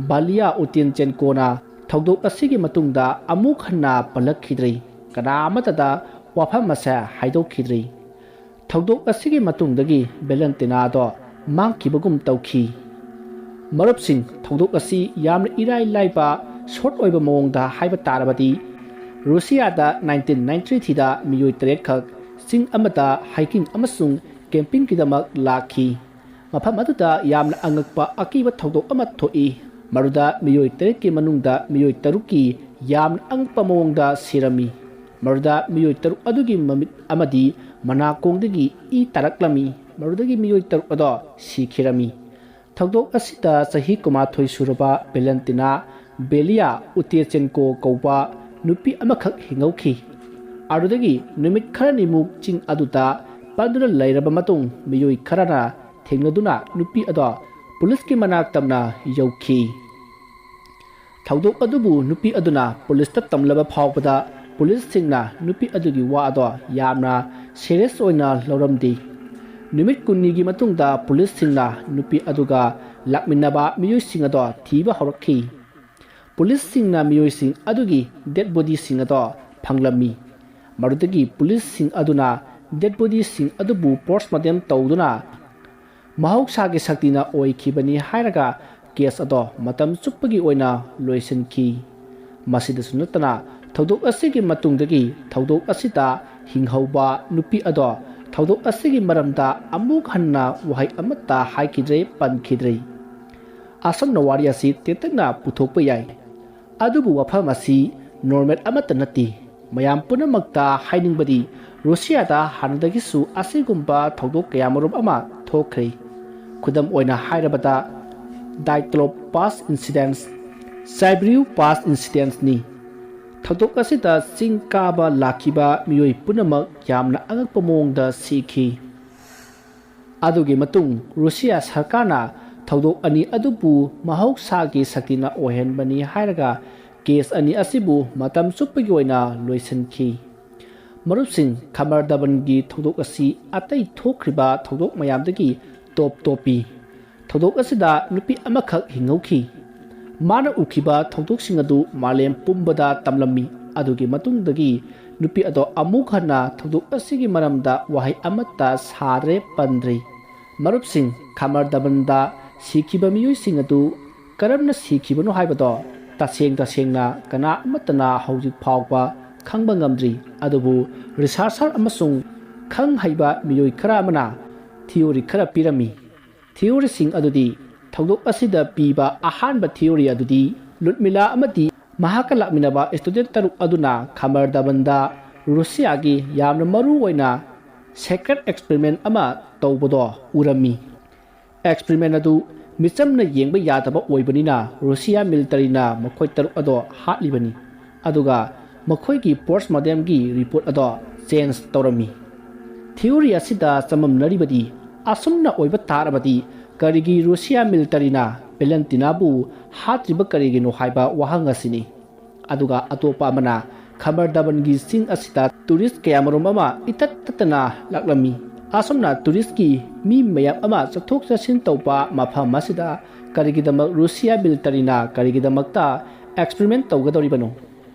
ꯕꯥꯂꯤꯌꯥ ꯎꯇꯦꯟꯆꯦꯟꯀꯣꯅ ꯊꯧꯗꯣꯛ ꯑꯁꯤꯒꯤ ꯃꯇꯨꯡꯗ ꯑꯃꯨꯛ ꯍꯟꯅ ꯄꯜꯂꯛꯈꯤꯗ꯭ꯔꯤ꯫ ꯀꯅꯥ ꯑꯃꯠꯇꯗ ꯋꯥꯐꯝ ꯑꯁꯦ ꯍꯥꯏꯗꯣꯛꯈꯤꯗ꯭ꯔꯤ꯫ ꯊꯧꯗꯣꯛ ꯑꯁꯤꯒꯤ ꯃꯇꯨꯡꯗꯒꯤ ꯚꯦꯂꯦꯟꯇꯤꯅꯥꯗꯣ ꯃꯥꯡꯈꯤꯕꯒꯨꯝ ꯇꯧꯈꯤ꯫ ꯃꯔꯨꯞꯁꯤꯡ, ꯊꯧꯗꯣꯛ ꯑꯁꯤ ꯌꯥꯝꯅ ꯏꯔꯥꯏ ꯂꯥꯏꯕ, ꯁꯣꯔꯠ ꯑꯣꯏꯕ ꯃꯑꯣꯡꯗ ꯍꯥꯏꯕ ꯇꯥꯔꯕꯗꯤ, ꯔꯨꯁꯤꯌꯥꯗ ꯅꯥꯏꯟꯇꯤꯟ ꯅꯥꯏꯟꯇꯤ ꯊ꯭ꯔꯤꯗ ꯃꯤꯑꯣꯏ ꯇꯔꯦꯠꯈꯛ ꯆꯤꯡ ꯑꯃꯗ ꯍꯥꯏꯀꯤꯡ ꯑꯃꯁꯨꯡ ꯀꯦꯝꯄꯤꯡꯒꯤꯗꯃꯛ ꯂꯥꯛꯈꯤ꯫ ꯃꯐꯝ ꯑꯗꯨꯗ ꯌꯥꯝꯅ ꯑꯉꯛꯄ ꯑꯀꯤꯕ ꯊꯧꯗꯣꯛ ꯑꯃ ꯊꯣꯛꯏ꯫ ꯃꯗꯨꯗ ꯃꯤꯑꯣꯏ ꯇꯔꯦꯠꯀꯤ ꯃꯅꯨꯡꯗ ꯃꯤꯑꯣꯏ ꯇꯔꯨꯛꯀꯤ ꯌꯥꯝꯅ ꯑꯉꯛꯄ ꯃꯑꯣꯡꯗ ꯁꯤꯔꯝꯃꯤ꯫ ꯃꯗꯨꯗ ꯃꯤꯑꯣꯏ ꯇꯔꯨꯛ ꯑꯗꯨꯒꯤ ꯃꯃꯤꯠ ꯑꯃꯗꯤ ꯃꯅꯥꯀꯣꯡꯗꯒꯤ ꯏ ꯇꯥꯔꯛꯂꯝꯃꯤ꯫ ꯃꯗꯨꯗꯒꯤ ꯃꯤꯑꯣꯏ ꯇꯔꯨꯛ ꯑꯗꯣ ꯁꯤꯈꯤꯔꯝꯃꯤ꯫ ꯊꯧꯗꯣꯛ ꯑꯁꯤꯗ ꯆꯍꯤ ꯀꯨꯟꯃꯥꯊꯣꯏ ꯁꯨꯔꯕ ꯚꯦꯂꯦꯟꯇꯤꯅꯥ ꯕꯦꯂꯤꯌꯥ ꯎꯇꯦꯆꯦꯟꯀꯣ ꯀꯧꯕ ꯅꯨꯄꯤ ꯑꯃꯈꯛ ꯍꯤꯡꯍꯧꯈꯤ꯫ ꯑꯗꯨꯗꯒꯤ ꯅꯨꯃꯤꯠ ꯈꯔꯅꯤꯃꯨꯛ ꯆꯤꯡ ꯑꯗꯨꯗ ꯄꯟꯗꯨꯅ ꯂꯩꯔꯕ ꯃꯇꯨꯡ, ꯃꯤꯑꯣꯏ ꯈꯔꯅ ꯊꯦꯡꯅꯗꯨꯅ ꯅꯨꯄꯤ ꯑꯗꯣ ꯄꯨꯂꯤꯁꯀꯤ ꯃꯅꯥꯛ ꯇꯝꯅ ꯌꯧꯈꯤ꯫ ꯊꯧꯗꯣꯛ ꯑꯗꯨꯕꯨ ꯅꯨꯄꯤ ꯑꯗꯨꯅ ꯄꯨꯂꯤꯁꯇ ꯇꯝꯂꯕ ꯐꯥꯎꯕꯗ ꯄꯨꯂꯤꯁꯁꯤꯡꯅ ꯅꯨꯄꯤ ꯑꯗꯨꯒꯤ ꯋꯥ ꯑꯗꯣ ꯌꯥꯝꯅ ꯁꯦꯔꯤꯌꯁ ꯑꯣꯏꯅ ꯂꯧꯔꯝꯗꯦ꯫ ꯅꯨꯃꯤꯠ ꯀꯨꯟꯅꯤꯒꯤ ꯃꯇꯨꯡꯗ ꯄꯨꯂꯤꯁꯁꯤꯡꯅ ꯅꯨꯄꯤ ꯑꯗꯨꯒ ꯂꯥꯛꯃꯤꯟꯅꯕ ꯃꯤꯑꯣꯏꯁꯤꯡ ꯑꯗꯣ ꯊꯤꯕ ꯍꯧꯔꯛꯈꯤ꯫ ꯄꯨꯂꯤꯁꯁꯤꯡꯅ ꯃꯤꯑꯣꯏꯁꯤꯡ ꯑꯗꯨꯒꯤ ꯗꯦꯗ ꯕꯣꯗꯤꯁꯤꯡ ꯑꯗꯣ ꯐꯪꯂꯝꯃꯤ꯫ ꯃꯗꯨꯗꯒꯤ ꯄꯨꯂꯤꯁꯁꯤꯡ ꯑꯗꯨꯅ ꯗꯦꯗ ꯕꯣꯗꯤꯁꯤꯡ ꯑꯗꯨꯕꯨ ꯄꯣꯁꯃꯣꯔꯇꯦꯝ ꯇꯧꯗꯨꯅ ꯃꯍꯧꯁꯥꯒꯤ ꯁꯛꯇꯤꯅ ꯑꯣꯏꯈꯤꯕꯅꯤ ꯍꯥꯏꯔꯒ ꯀꯦꯁ ꯑꯗꯣ ꯃꯇꯝ ꯆꯨꯞꯄꯒꯤ ꯑꯣꯏꯅ ꯂꯣꯏꯁꯤꯟꯈꯤ꯫ ꯃꯁꯤꯗꯁꯨ ꯅꯠꯇꯅ ꯊꯧꯗꯣꯛ ꯑꯁꯤꯒꯤ ꯃꯇꯨꯡꯗꯒꯤ ꯊꯧꯗꯣꯛ ꯑꯁꯤꯗ ꯍꯤꯡꯍꯧꯕ ꯅꯨꯄꯤ ꯑꯗꯣ ꯊꯧꯗꯣꯛ ꯑꯁꯤꯒꯤ ꯃꯔꯝꯗ ꯑꯃꯨꯛ ꯍꯟꯅ ꯋꯥꯍꯩ ꯑꯃꯠꯇ ꯍꯥꯏꯈꯤꯗ꯭ꯔꯦ, ꯄꯟꯈꯤꯗ꯭ꯔꯦ꯫ ꯑꯁꯨꯝꯅ ꯋꯥꯔꯤ ꯑꯁꯤ ꯇꯦꯟꯇꯛꯅ ꯄꯨꯊꯣꯛꯄ ꯌꯥꯏ꯫ ꯑꯗꯨꯕꯨ ꯋꯥꯐꯝ ꯑꯁꯤ ꯅꯣꯔꯃꯦꯜ ꯑꯃꯠꯇ ꯅꯠꯇꯦ꯫ ꯃꯌꯥꯝ ꯄꯨꯝꯅꯃꯛꯇ ꯍꯥꯏꯅꯤꯡꯕꯗꯤ ꯔꯨꯁꯤꯌꯥꯗ ꯍꯥꯟꯅꯗꯒꯤꯁꯨ ꯑꯁꯤꯒꯨꯝꯕ ꯊꯧꯗꯣꯛ ꯀꯌꯥꯃꯔꯨꯝ ꯑꯃ ꯊꯣꯛꯈ꯭ꯔꯦ꯫ ꯈꯨꯗꯝ ꯑꯣꯏꯅ ꯍꯥꯏꯔꯕꯗ ꯗꯥꯏꯇ꯭ꯂꯣꯞ ꯄꯥꯁ ꯏꯟꯁꯤꯗꯦꯟꯁ, ꯁꯥꯏꯕ꯭ꯔꯤꯌꯨ ꯄꯥꯁ ꯏꯟꯁꯤꯗꯦꯟꯁꯅꯤ꯫ ꯊꯧꯗꯣꯛ ꯑꯁꯤꯗ ꯆꯤꯡ ꯀꯥꯕ ꯂꯥꯛꯈꯤꯕ ꯃꯤꯑꯣꯏ ꯄꯨꯝꯅꯃꯛ ꯌꯥꯝꯅ ꯑꯉꯛꯄ ꯃꯑꯣꯡꯗ ꯁꯤꯈꯤ꯫ ꯑꯗꯨꯒꯤ ꯃꯇꯨꯡ ꯔꯨꯁꯤꯌꯥ ꯁꯔꯀꯥꯔꯅ ꯊꯧꯗꯣꯛ ꯑꯅꯤ ꯑꯗꯨꯕꯨ ꯃꯍꯧꯁꯥꯒꯤ ꯁꯛꯇꯤꯅ ꯑꯣꯏꯍꯟꯕꯅꯤ ꯍꯥꯏꯔꯒ ꯀꯦꯁ ꯑꯅꯤ ꯑꯁꯤꯕꯨ ꯃꯇꯝ ꯆꯨꯞꯄꯒꯤ ꯑꯣꯏꯅ ꯂꯣꯏꯁꯤꯟꯈꯤ꯫ ꯃꯔꯨꯞꯁꯤꯡ, ꯈꯃꯔꯗꯕꯟꯒꯤ ꯊꯧꯗꯣꯛ ꯑꯁꯤ ꯑꯇꯩ ꯊꯣꯛꯈ꯭ꯔꯤꯕ ꯊꯧꯗꯣꯛ ꯃꯌꯥꯝꯗꯒꯤ ꯇꯣꯞ ꯇꯣꯞꯄꯤ꯫ ꯊꯧꯗꯣꯛ ꯑꯁꯤꯗ ꯅꯨꯄꯤ ꯑꯃꯈꯛ ꯍꯤꯡꯍꯧꯈꯤ꯫ ꯃꯥꯅ ꯎꯈꯤꯕ ꯊꯧꯗꯣꯛꯁꯤꯡ ꯑꯗꯨ ꯃꯥꯂꯦꯝ ꯄꯨꯝꯕꯗ ꯇꯝꯂꯝꯃꯤ꯫ ꯑꯗꯨꯒꯤ ꯃꯇꯨꯡꯗꯒꯤ ꯅꯨꯄꯤ ꯑꯗꯣ ꯑꯃꯨꯛ ꯍꯟꯅ ꯊꯧꯗꯣꯛ ꯑꯁꯤꯒꯤ ꯃꯔꯝꯗ ꯋꯥꯍꯩ ꯑꯃꯠꯇ ꯁꯥꯗ꯭ꯔꯦ, ꯄꯟꯗ꯭ꯔꯦ꯫ ꯃꯔꯨꯞꯁꯤꯡ, ꯈꯃꯔꯗꯕꯟꯗ ꯁꯤꯈꯤꯕ ꯃꯤꯑꯣꯏꯁꯤꯡ ꯑꯗꯨ ꯀꯔꯝꯅ ꯁꯤꯈꯤꯕꯅꯣ ꯍꯥꯏꯕꯗꯣ ꯇꯁꯦꯡ ꯇꯁꯦꯡꯅ ꯀꯅꯥ ꯑꯃꯠꯇꯅ ꯍꯧꯖꯤꯛ ꯐꯥꯎꯕ ꯈꯪꯕ ꯉꯝꯗ꯭ꯔꯤ꯫ ꯑꯗꯨꯕꯨ ꯔꯤꯁꯥꯔꯆꯔ ꯑꯃꯁꯨꯡ ꯈꯪ ꯍꯩꯕ ꯃꯤꯑꯣꯏ ꯈꯔ ꯑꯃꯅ ꯊꯤꯑꯣꯔꯤ ꯈꯔ ꯄꯤꯔꯝꯃꯤ꯫ ꯊꯤꯑꯣꯔꯤꯁꯤꯡ ꯑꯗꯨꯗꯤ, ꯊꯧꯗꯣꯛ ꯑꯁꯤꯗ ꯄꯤꯕ ꯑꯍꯥꯟꯕ ꯊꯤꯑꯣꯔꯤ ꯑꯗꯨꯗꯤ, ꯂꯨꯠꯃꯤꯂꯥ ꯑꯃꯗꯤ ꯃꯍꯥꯛꯀ ꯂꯥꯛꯃꯤꯟꯅꯕ ꯁ꯭ꯇꯨꯗꯦꯟꯠ ꯇꯔꯨꯛ ꯑꯗꯨꯅ ꯈꯃꯔꯗꯕꯟꯗ ꯔꯨꯁꯤꯌꯥꯒꯤ ꯌꯥꯝꯅ ꯃꯔꯨ ꯑꯣꯏꯅ ꯁꯦꯀ꯭ꯔꯦꯠ ꯑꯦꯛꯁꯄꯦꯔꯤꯃꯦꯟ ꯑꯃ ꯇꯧꯕꯗꯣ ꯎꯔꯝꯃꯤ꯫ ꯑꯦꯛꯁꯄꯦꯔꯤꯃꯦꯟ ꯑꯗꯨ ꯃꯤꯆꯝꯅ ꯌꯦꯡꯕ ꯌꯥꯗꯕ ꯑꯣꯏꯕꯅꯤꯅ ꯔꯨꯁꯤꯌꯥ ꯃꯤꯂꯤꯇꯔꯤꯅ ꯃꯈꯣꯏ ꯇꯔꯨꯛ ꯑꯗꯣ ꯍꯥꯠꯂꯤꯕꯅꯤ꯫ ꯑꯗꯨꯒ ꯃꯈꯣꯏꯒꯤ ꯄꯣꯁꯃꯣꯔꯇꯦꯝꯒꯤ ꯔꯤꯄꯣꯔꯠ ꯑꯗꯣ ꯆꯦꯟꯖ ꯇꯧꯔꯝꯃꯤ꯫ ꯊꯤꯑꯣꯔꯤ ꯑꯁꯤꯗ ꯆꯃꯝꯅꯔꯤꯕꯗꯤ, ꯑꯁꯨꯝꯅ ꯑꯣꯏꯕ ꯇꯥꯔꯕꯗꯤ ꯀꯔꯤꯒꯤ ꯔꯨꯁꯤꯌꯥ ꯃꯤꯂꯤꯇꯔꯤꯅ ꯚꯦꯂꯦꯟꯇꯤꯅꯥꯕꯨ ꯍꯥꯠꯇ꯭ꯔꯤꯕ ꯀꯔꯤꯒꯤꯅꯣ ꯍꯥꯏꯕ ꯋꯥꯍꯪ ꯑꯁꯤꯅꯤ꯫ ꯑꯗꯨꯒ ꯑꯇꯣꯞꯄ ꯑꯃꯅ ꯈꯃꯔꯗꯕꯟꯒꯤ ꯆꯤꯡ ꯑꯁꯤꯗ ꯇꯨꯔꯤꯁ ꯀꯌꯥ ꯃꯔꯨꯝ ꯑꯃ ꯏꯇꯠ ꯇꯠꯇꯅ ꯂꯥꯛꯂꯝꯃꯤ꯫ ꯑꯁꯨꯝꯅ ꯇꯨꯔꯤꯁꯀꯤ ꯃꯤ ꯃꯌꯥꯝ ꯑꯃ ꯆꯠꯊꯣꯛ ꯆꯠꯁꯤꯟ ꯇꯧꯕ ꯃꯐꯝ ꯑꯁꯤꯗ ꯀꯔꯤꯒꯤꯗꯃꯛ ꯔꯨꯁꯤꯌꯥ ꯃꯤꯂꯤꯇꯔꯤꯅ ꯀꯔꯤꯒꯤꯗꯃꯛꯇ ꯑꯦꯛꯁꯄꯔꯤꯃꯦꯟ ꯇꯧꯒꯗꯧꯔꯤꯕꯅꯣ?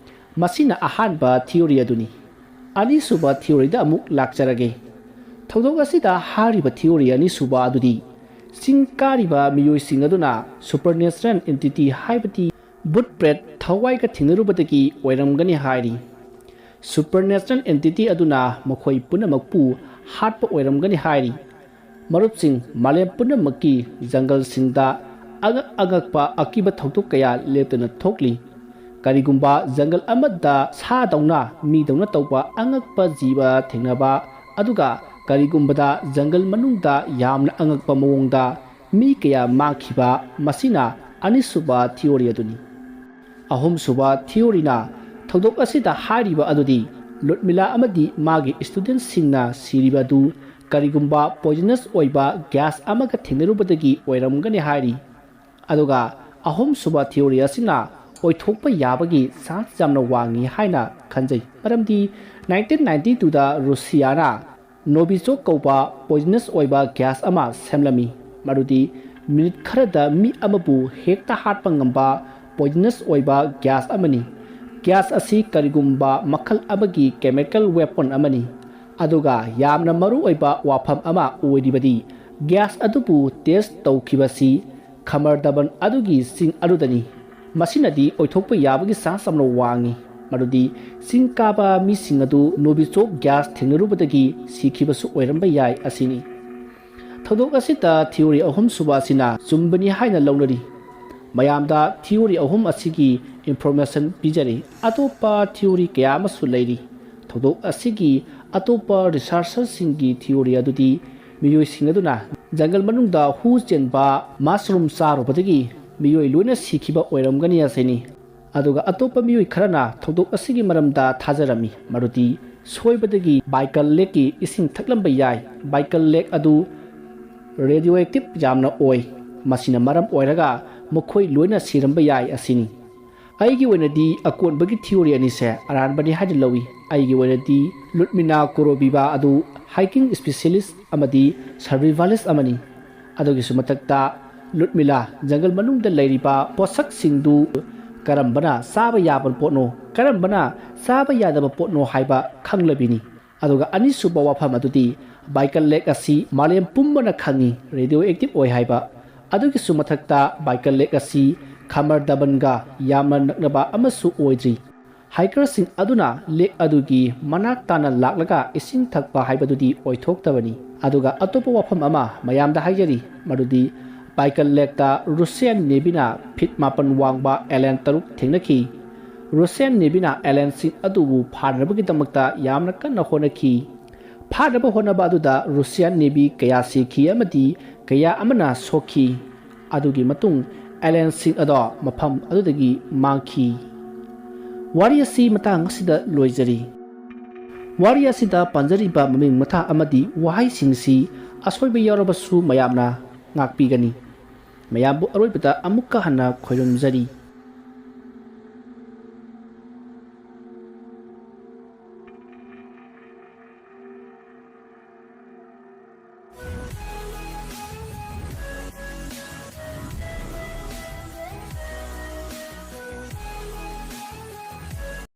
ꯃꯁꯤꯅ ꯑꯍꯥꯟꯕ ꯊꯤꯑꯣꯔꯤ ꯑꯗꯨꯅꯤ꯫ ꯑꯅꯤꯁꯨꯕ ꯊꯤꯑꯣꯔꯤꯗ ꯑꯃꯨꯛ ꯂꯥꯛꯆꯔꯒꯦ꯫ ꯊꯧꯗꯣꯛ ꯑꯁꯤꯗ ꯍꯥꯏꯔꯤꯕ ꯊꯤꯑꯣꯔꯤ ꯑꯅꯤꯁꯨꯕ ꯑꯗꯨꯗꯤ ꯆꯤꯡ ꯀꯥꯔꯤꯕ ꯃꯤꯑꯣꯏꯁꯤꯡ ꯑꯗꯨꯅ ꯁꯨꯄꯔꯅꯦꯆꯔꯦꯜ ꯑꯦꯟꯇꯤꯇꯤ ꯍꯥꯏꯕꯗꯤ ꯚꯨꯠ ꯄ꯭ꯔꯦꯠ ꯊꯋꯥꯏꯒ ꯊꯦꯡꯅꯔꯨꯕꯗꯒꯤ ꯑꯣꯏꯔꯝꯒꯅꯤ ꯍꯥꯏꯔꯤ꯫ ꯁꯨꯄꯔꯅꯦꯆꯔꯦꯜ ꯑꯦꯟꯇꯤꯇꯤ ꯑꯗꯨꯅ ꯃꯈꯣꯏ ꯄꯨꯝꯅꯃꯛꯄꯨ ꯍꯥꯠꯄ ꯑꯣꯏꯔꯝꯒꯅꯤ ꯍꯥꯏꯔꯤ꯫ ꯃꯔꯨꯞꯁꯤꯡ, ꯃꯥꯂꯦꯝ ꯄꯨꯝꯅꯃꯛꯀꯤ ꯖꯪꯒꯜꯁꯤꯡꯗ ꯑꯉꯛ ꯑꯉꯛꯄ ꯑꯀꯤꯕ ꯊꯧꯗꯣꯛ ꯀꯌꯥ ꯂꯦꯞꯇꯅ ꯊꯣꯛꯂꯤ꯫ ꯀꯔꯤꯒꯨꯝꯕ ꯖꯪꯒꯜ ꯑꯃꯗ ꯁꯥꯗꯧꯅ ꯃꯤꯗꯧꯅ ꯇꯧꯕ ꯑꯉꯛꯄ ꯖꯤꯕ ꯊꯦꯡꯅꯕ, ꯑꯗꯨꯒ ꯀꯔꯤꯒꯨꯝꯕꯗ ꯖꯪꯒꯜ ꯃꯅꯨꯡꯗ ꯌꯥꯝꯅ ꯑꯉꯛꯄ ꯃꯑꯣꯡꯗ ꯃꯤ ꯀꯌꯥ ꯃꯥꯡꯈꯤꯕ, ꯃꯁꯤꯅ ꯑꯅꯤꯁꯨꯕ ꯊꯤꯑꯣꯔꯤ ꯑꯗꯨꯅꯤ꯫ ꯑꯍꯨꯝꯁꯨꯕ ꯊꯤꯑꯣꯔꯤꯅ ꯊꯧꯗꯣꯛ ꯑꯁꯤꯗ ꯍꯥꯏꯔꯤꯕ ꯑꯗꯨꯗꯤ ꯂꯨꯠꯃꯤꯂꯥ ꯑꯃꯗꯤ ꯃꯥꯒꯤ ꯏꯁꯇꯨꯗꯦꯟꯁꯤꯡꯅ ꯁꯤꯔꯤꯕ ꯑꯗꯨ ꯀꯔꯤꯒꯨꯝꯕ ꯄꯣꯏꯖꯅꯁ ꯑꯣꯏꯕ ꯒ꯭ꯌꯥꯁ ꯑꯃꯒ ꯊꯦꯡꯅꯔꯨꯕꯗꯒꯤ ꯑꯣꯏꯔꯝꯒꯅꯤ ꯍꯥꯏꯔꯤ꯫ ꯑꯗꯨꯒ ꯑꯍꯨꯝꯁꯨꯕ ꯊꯤꯑꯣꯔꯤ ꯑꯁꯤꯅ ꯑꯣꯏꯊꯣꯛꯄ ꯌꯥꯕꯒꯤ ꯆꯥꯟꯁ ꯌꯥꯝꯅ ꯋꯥꯡꯉꯤ ꯍꯥꯏꯅ ꯈꯟꯖꯩ, ꯃꯔꯝꯗꯤ ꯅꯥꯏꯟꯇꯤꯟ ꯅꯥꯏꯟꯇꯤ ꯇꯨꯗ ꯔꯨꯁꯤꯌꯥꯅ ꯅꯣꯕꯤꯆꯣꯛ ꯀꯧꯕ ꯄꯣꯏꯖꯅꯁ ꯑꯣꯏꯕ ꯒ꯭ꯌꯥꯁ ꯑꯃ ꯁꯦꯝꯂꯝꯃꯤ, ꯃꯗꯨꯗꯤ ꯃꯤꯅꯤꯠ ꯈꯔꯗ ꯃꯤ ꯑꯃꯕꯨ ꯍꯦꯛꯇ ꯍꯥꯠꯄ ꯉꯝꯕ ꯄꯣꯏꯖꯅꯁ ꯑꯣꯏꯕ ꯒ꯭ꯌꯥꯁ ꯑꯃꯅꯤ꯫ ꯒ꯭ꯌꯥꯁ ꯑꯁꯤ ꯀꯔꯤꯒꯨꯝꯕ ꯃꯈꯜ ꯑꯃꯒꯤ ꯀꯦꯃꯤꯀꯦꯜ ꯋꯦꯄꯟ ꯑꯃꯅꯤ꯫ ꯑꯗꯨꯒ ꯌꯥꯝꯅ ꯃꯔꯨꯑꯣꯏꯕ ꯋꯥꯐꯝ ꯑꯃ ꯑꯣꯏꯔꯤꯕꯗꯤ, ꯒ꯭ꯌꯥꯁ ꯑꯗꯨꯕꯨ ꯇꯦꯁ ꯇꯧꯈꯤꯕꯁꯤ ꯈꯃꯔꯗꯕꯟ ꯑꯗꯨꯒꯤ ꯆꯤꯡ ꯑꯗꯨꯗꯅꯤ꯫ ꯃꯁꯤꯅꯗꯤ ꯑꯣꯏꯊꯣꯛꯄ ꯌꯥꯕꯒꯤ ꯆꯥꯟꯁ ꯌꯥꯝꯅ ꯋꯥꯡꯉꯤ, ꯃꯗꯨꯗꯤ ꯆꯤꯡ ꯀꯥꯕ ꯃꯤꯁꯤꯡ ꯑꯗꯨ ꯅꯣꯕꯤꯆꯣꯛ ꯒ꯭ꯌꯥꯁ ꯊꯦꯡꯅꯔꯨꯕꯗꯒꯤ ꯁꯤꯈꯤꯕꯁꯨ ꯑꯣꯏꯔꯝꯕ ꯌꯥꯏ ꯑꯁꯤꯅꯤ꯫ ꯊꯧꯗꯣꯛ ꯑꯁꯤꯗ ꯊꯤꯑꯣꯔꯤ ꯑꯍꯨꯝꯁꯨꯕ ꯑꯁꯤꯅ ꯆꯨꯝꯕꯅꯤ ꯍꯥꯏꯅ ꯂꯧꯅꯔꯤ꯫ ꯃꯌꯥꯝꯗ ꯊꯤꯑꯣꯔꯤ ꯑꯍꯨꯝ ꯑꯁꯤꯒꯤ ꯏꯟꯐꯣꯔꯃꯦꯁꯟ ꯄꯤꯖꯔꯤ꯫ ꯑꯇꯣꯞꯄ ꯊꯤꯑꯣꯔꯤ ꯀꯌꯥ ꯑꯃꯁꯨ ꯂꯩꯔꯤ꯫ ꯊꯧꯗꯣꯛ ꯑꯁꯤꯒꯤ ꯑꯇꯣꯞꯄ ꯔꯤꯁꯥꯔꯆꯔꯁꯤꯡꯒꯤ ꯊꯤꯑꯣꯔꯤ ꯑꯗꯨꯗꯤ ꯃꯤꯑꯣꯏꯁꯤꯡ ꯑꯗꯨꯅ ꯖꯪꯒꯜ ꯃꯅꯨꯡꯗ ꯍꯨ ꯆꯦꯟꯕ ꯃꯁꯔꯨꯝ ꯆꯥꯔꯨꯕꯗꯒꯤ ꯃꯤꯑꯣꯏ ꯂꯣꯏꯅ ꯁꯤꯈꯤꯕ ꯑꯣꯏꯔꯝꯒꯅꯤ ꯑꯁꯤꯅꯤ꯫ ꯑꯗꯨꯒ ꯑꯇꯣꯞꯄ ꯃꯤꯑꯣꯏ ꯈꯔꯅ ꯊꯧꯗꯣꯛ ꯑꯁꯤꯒꯤ ꯃꯔꯝꯗ ꯊꯥꯖꯔꯝꯃꯤ, ꯃꯗꯨꯗꯤ ꯁꯣꯏꯕꯗꯒꯤ ꯕꯥꯏꯀꯜ ꯂꯦꯛꯀꯤ ꯏꯁꯤꯡ ꯊꯛꯂꯝꯕ ꯌꯥꯏ꯫ ꯕꯥꯏꯀꯜ ꯂꯦꯛ ꯑꯗꯨ ꯔꯦꯗꯤꯑꯣ ꯑꯦꯛꯇꯤꯚ ꯌꯥꯝꯅ ꯑꯣꯏ꯫ ꯃꯁꯤꯅ ꯃꯔꯝ ꯑꯣꯏꯔꯒ ꯃꯈꯣꯏ ꯂꯣꯏꯅ ꯁꯤꯔꯝꯕ ꯌꯥꯏ ꯑꯁꯤꯅꯤ꯫ ꯑꯩꯒꯤ ꯑꯣꯏꯅꯗꯤ ꯑꯀꯣꯟꯕꯒꯤ ꯊꯤꯑꯣꯔꯤ ꯑꯅꯤꯁꯦ ꯑꯔꯥꯟꯕꯅꯤ ꯍꯥꯏꯅ ꯂꯧꯏ꯫ ꯑꯩꯒꯤ ꯑꯣꯏꯅꯗꯤ ꯂꯨꯠꯃꯤꯅꯥ ꯀꯣꯔꯣꯕꯤꯕꯥ ꯑꯗꯨ ꯍꯥꯏꯀꯤꯡ ꯁ꯭ꯄꯦꯁꯤꯌꯦꯂꯤꯁ ꯑꯃꯗꯤ ꯁꯔꯚꯥꯏꯚꯦꯂꯤꯁ ꯑꯃꯅꯤ꯫ ꯑꯗꯨꯒꯤꯁꯨ ꯃꯊꯛꯇ ꯂꯨꯠꯃꯤꯂꯥ ꯖꯪꯒꯜ ꯃꯅꯨꯡꯗ ꯂꯩꯔꯤꯕ ꯄꯣꯠꯁꯛꯁꯤꯡꯗꯨ ꯀꯔꯝꯕꯅ ꯆꯥꯕ ꯌꯥꯕ ꯄꯣꯠꯅꯣ, ꯀꯔꯝꯕꯅ ꯆꯥꯕ ꯌꯥꯗꯕ ꯄꯣꯠꯅꯣ ꯍꯥꯏꯕ ꯈꯪꯂꯕꯤꯅꯤ꯫ ꯑꯗꯨꯒ ꯑꯅꯤꯁꯨꯕ ꯋꯥꯐꯝ ꯑꯗꯨꯗꯤ ꯕꯥꯏꯀꯜ ꯂꯦꯛ ꯑꯁꯤ ꯃꯥꯂꯦꯝ ꯄꯨꯝꯕꯅ ꯈꯪꯏ ꯔꯦꯗꯤꯑꯣ ꯑꯦꯛꯇꯤꯚ ꯑꯣꯏ ꯍꯥꯏꯕ꯫ ꯑꯗꯨꯒꯤꯁꯨ ꯃꯊꯛꯇ ꯕꯥꯏꯀꯜ ꯂꯦꯛ ꯑꯁꯤ ꯈꯃꯔ ꯗꯕꯟꯒ ꯌꯥꯝꯅ ꯅꯛꯅꯕ ꯑꯃꯁꯨ ꯑꯣꯏꯗ꯭ꯔꯤ꯫ ꯍꯥꯏꯀꯔꯁꯤꯡ ꯑꯗꯨꯅ ꯂꯦꯛ ꯑꯗꯨꯒꯤ ꯃꯅꯥꯛ ꯇꯥꯅ ꯂꯥꯛꯂꯒ ꯏꯁꯤꯡ ꯊꯛꯄ ꯍꯥꯏꯕꯗꯨꯗꯤ ꯑꯣꯏꯊꯣꯛꯇꯕꯅꯤ꯫ ꯑꯗꯨꯒ ꯑꯇꯣꯞꯄ ꯋꯥꯐꯝ ꯑꯃ ꯃꯌꯥꯝꯗ ꯍꯥꯏꯖꯔꯤ, ꯃꯗꯨꯗꯤ ꯕꯥꯏꯀꯜ ꯂꯦꯛꯇ ꯔꯨꯁꯤꯌꯥꯟ ꯅꯦꯚꯤꯅ ꯐꯤꯠ ꯃꯥꯄꯟ ꯋꯥꯡꯕ ꯑꯦꯂꯦꯟ ꯇꯔꯨꯛ ꯊꯦꯡꯅꯈꯤ꯫ ꯔꯨꯁꯤꯌꯥꯟ ꯅꯦꯚꯤꯅ ꯑꯦꯂꯦꯟꯁꯤꯡ ꯑꯗꯨꯕꯨ ꯐꯥꯅꯅꯕꯒꯤꯗꯃꯛꯇ ꯌꯥꯝꯅ ꯀꯟꯅ ꯍꯣꯠꯅꯈꯤ꯫ ꯐꯥꯅꯕ ꯍꯣꯠꯅꯕ ꯑꯗꯨꯗ ꯔꯨꯁꯤꯌꯥꯟ ꯅꯦꯚꯤ ꯀꯌꯥ ꯁꯤꯈꯤ ꯑꯃꯗꯤ ꯀꯌꯥ ꯑꯃꯅ ꯁꯣꯛꯈꯤ꯫ ꯑꯗꯨꯒꯤ ꯃꯇꯨꯡ ꯑꯦꯂꯦꯟꯁꯤꯡ ꯑꯗꯣ ꯃꯐꯝ ꯑꯗꯨꯗꯒꯤ ꯃꯥꯡꯈꯤ꯫ ꯋꯥꯔꯤ ꯑꯁꯤ ꯃꯇꯥꯡ ꯑꯁꯤꯗ ꯂꯣꯏꯖꯔꯤ꯫ ꯋꯥꯔꯤ ꯑꯁꯤꯗ ꯄꯟꯖꯔꯤꯕ ꯃꯃꯤꯡ ꯃꯊꯥ ꯑꯃꯗꯤ ꯋꯥꯍꯩꯁꯤꯡꯁꯤ ꯑꯁꯣꯏꯕ ꯌꯥꯎꯔꯕꯁꯨ ꯃꯌꯥꯝꯅ ꯉꯥꯛꯄꯤꯒꯅꯤ꯫ ꯃꯌꯥꯝꯕꯨ ꯑꯔꯣꯏꯕꯗ ꯑꯃꯨꯛꯀ ꯍꯟꯅ ꯈꯣꯏꯔꯨꯝꯖꯔꯤ꯫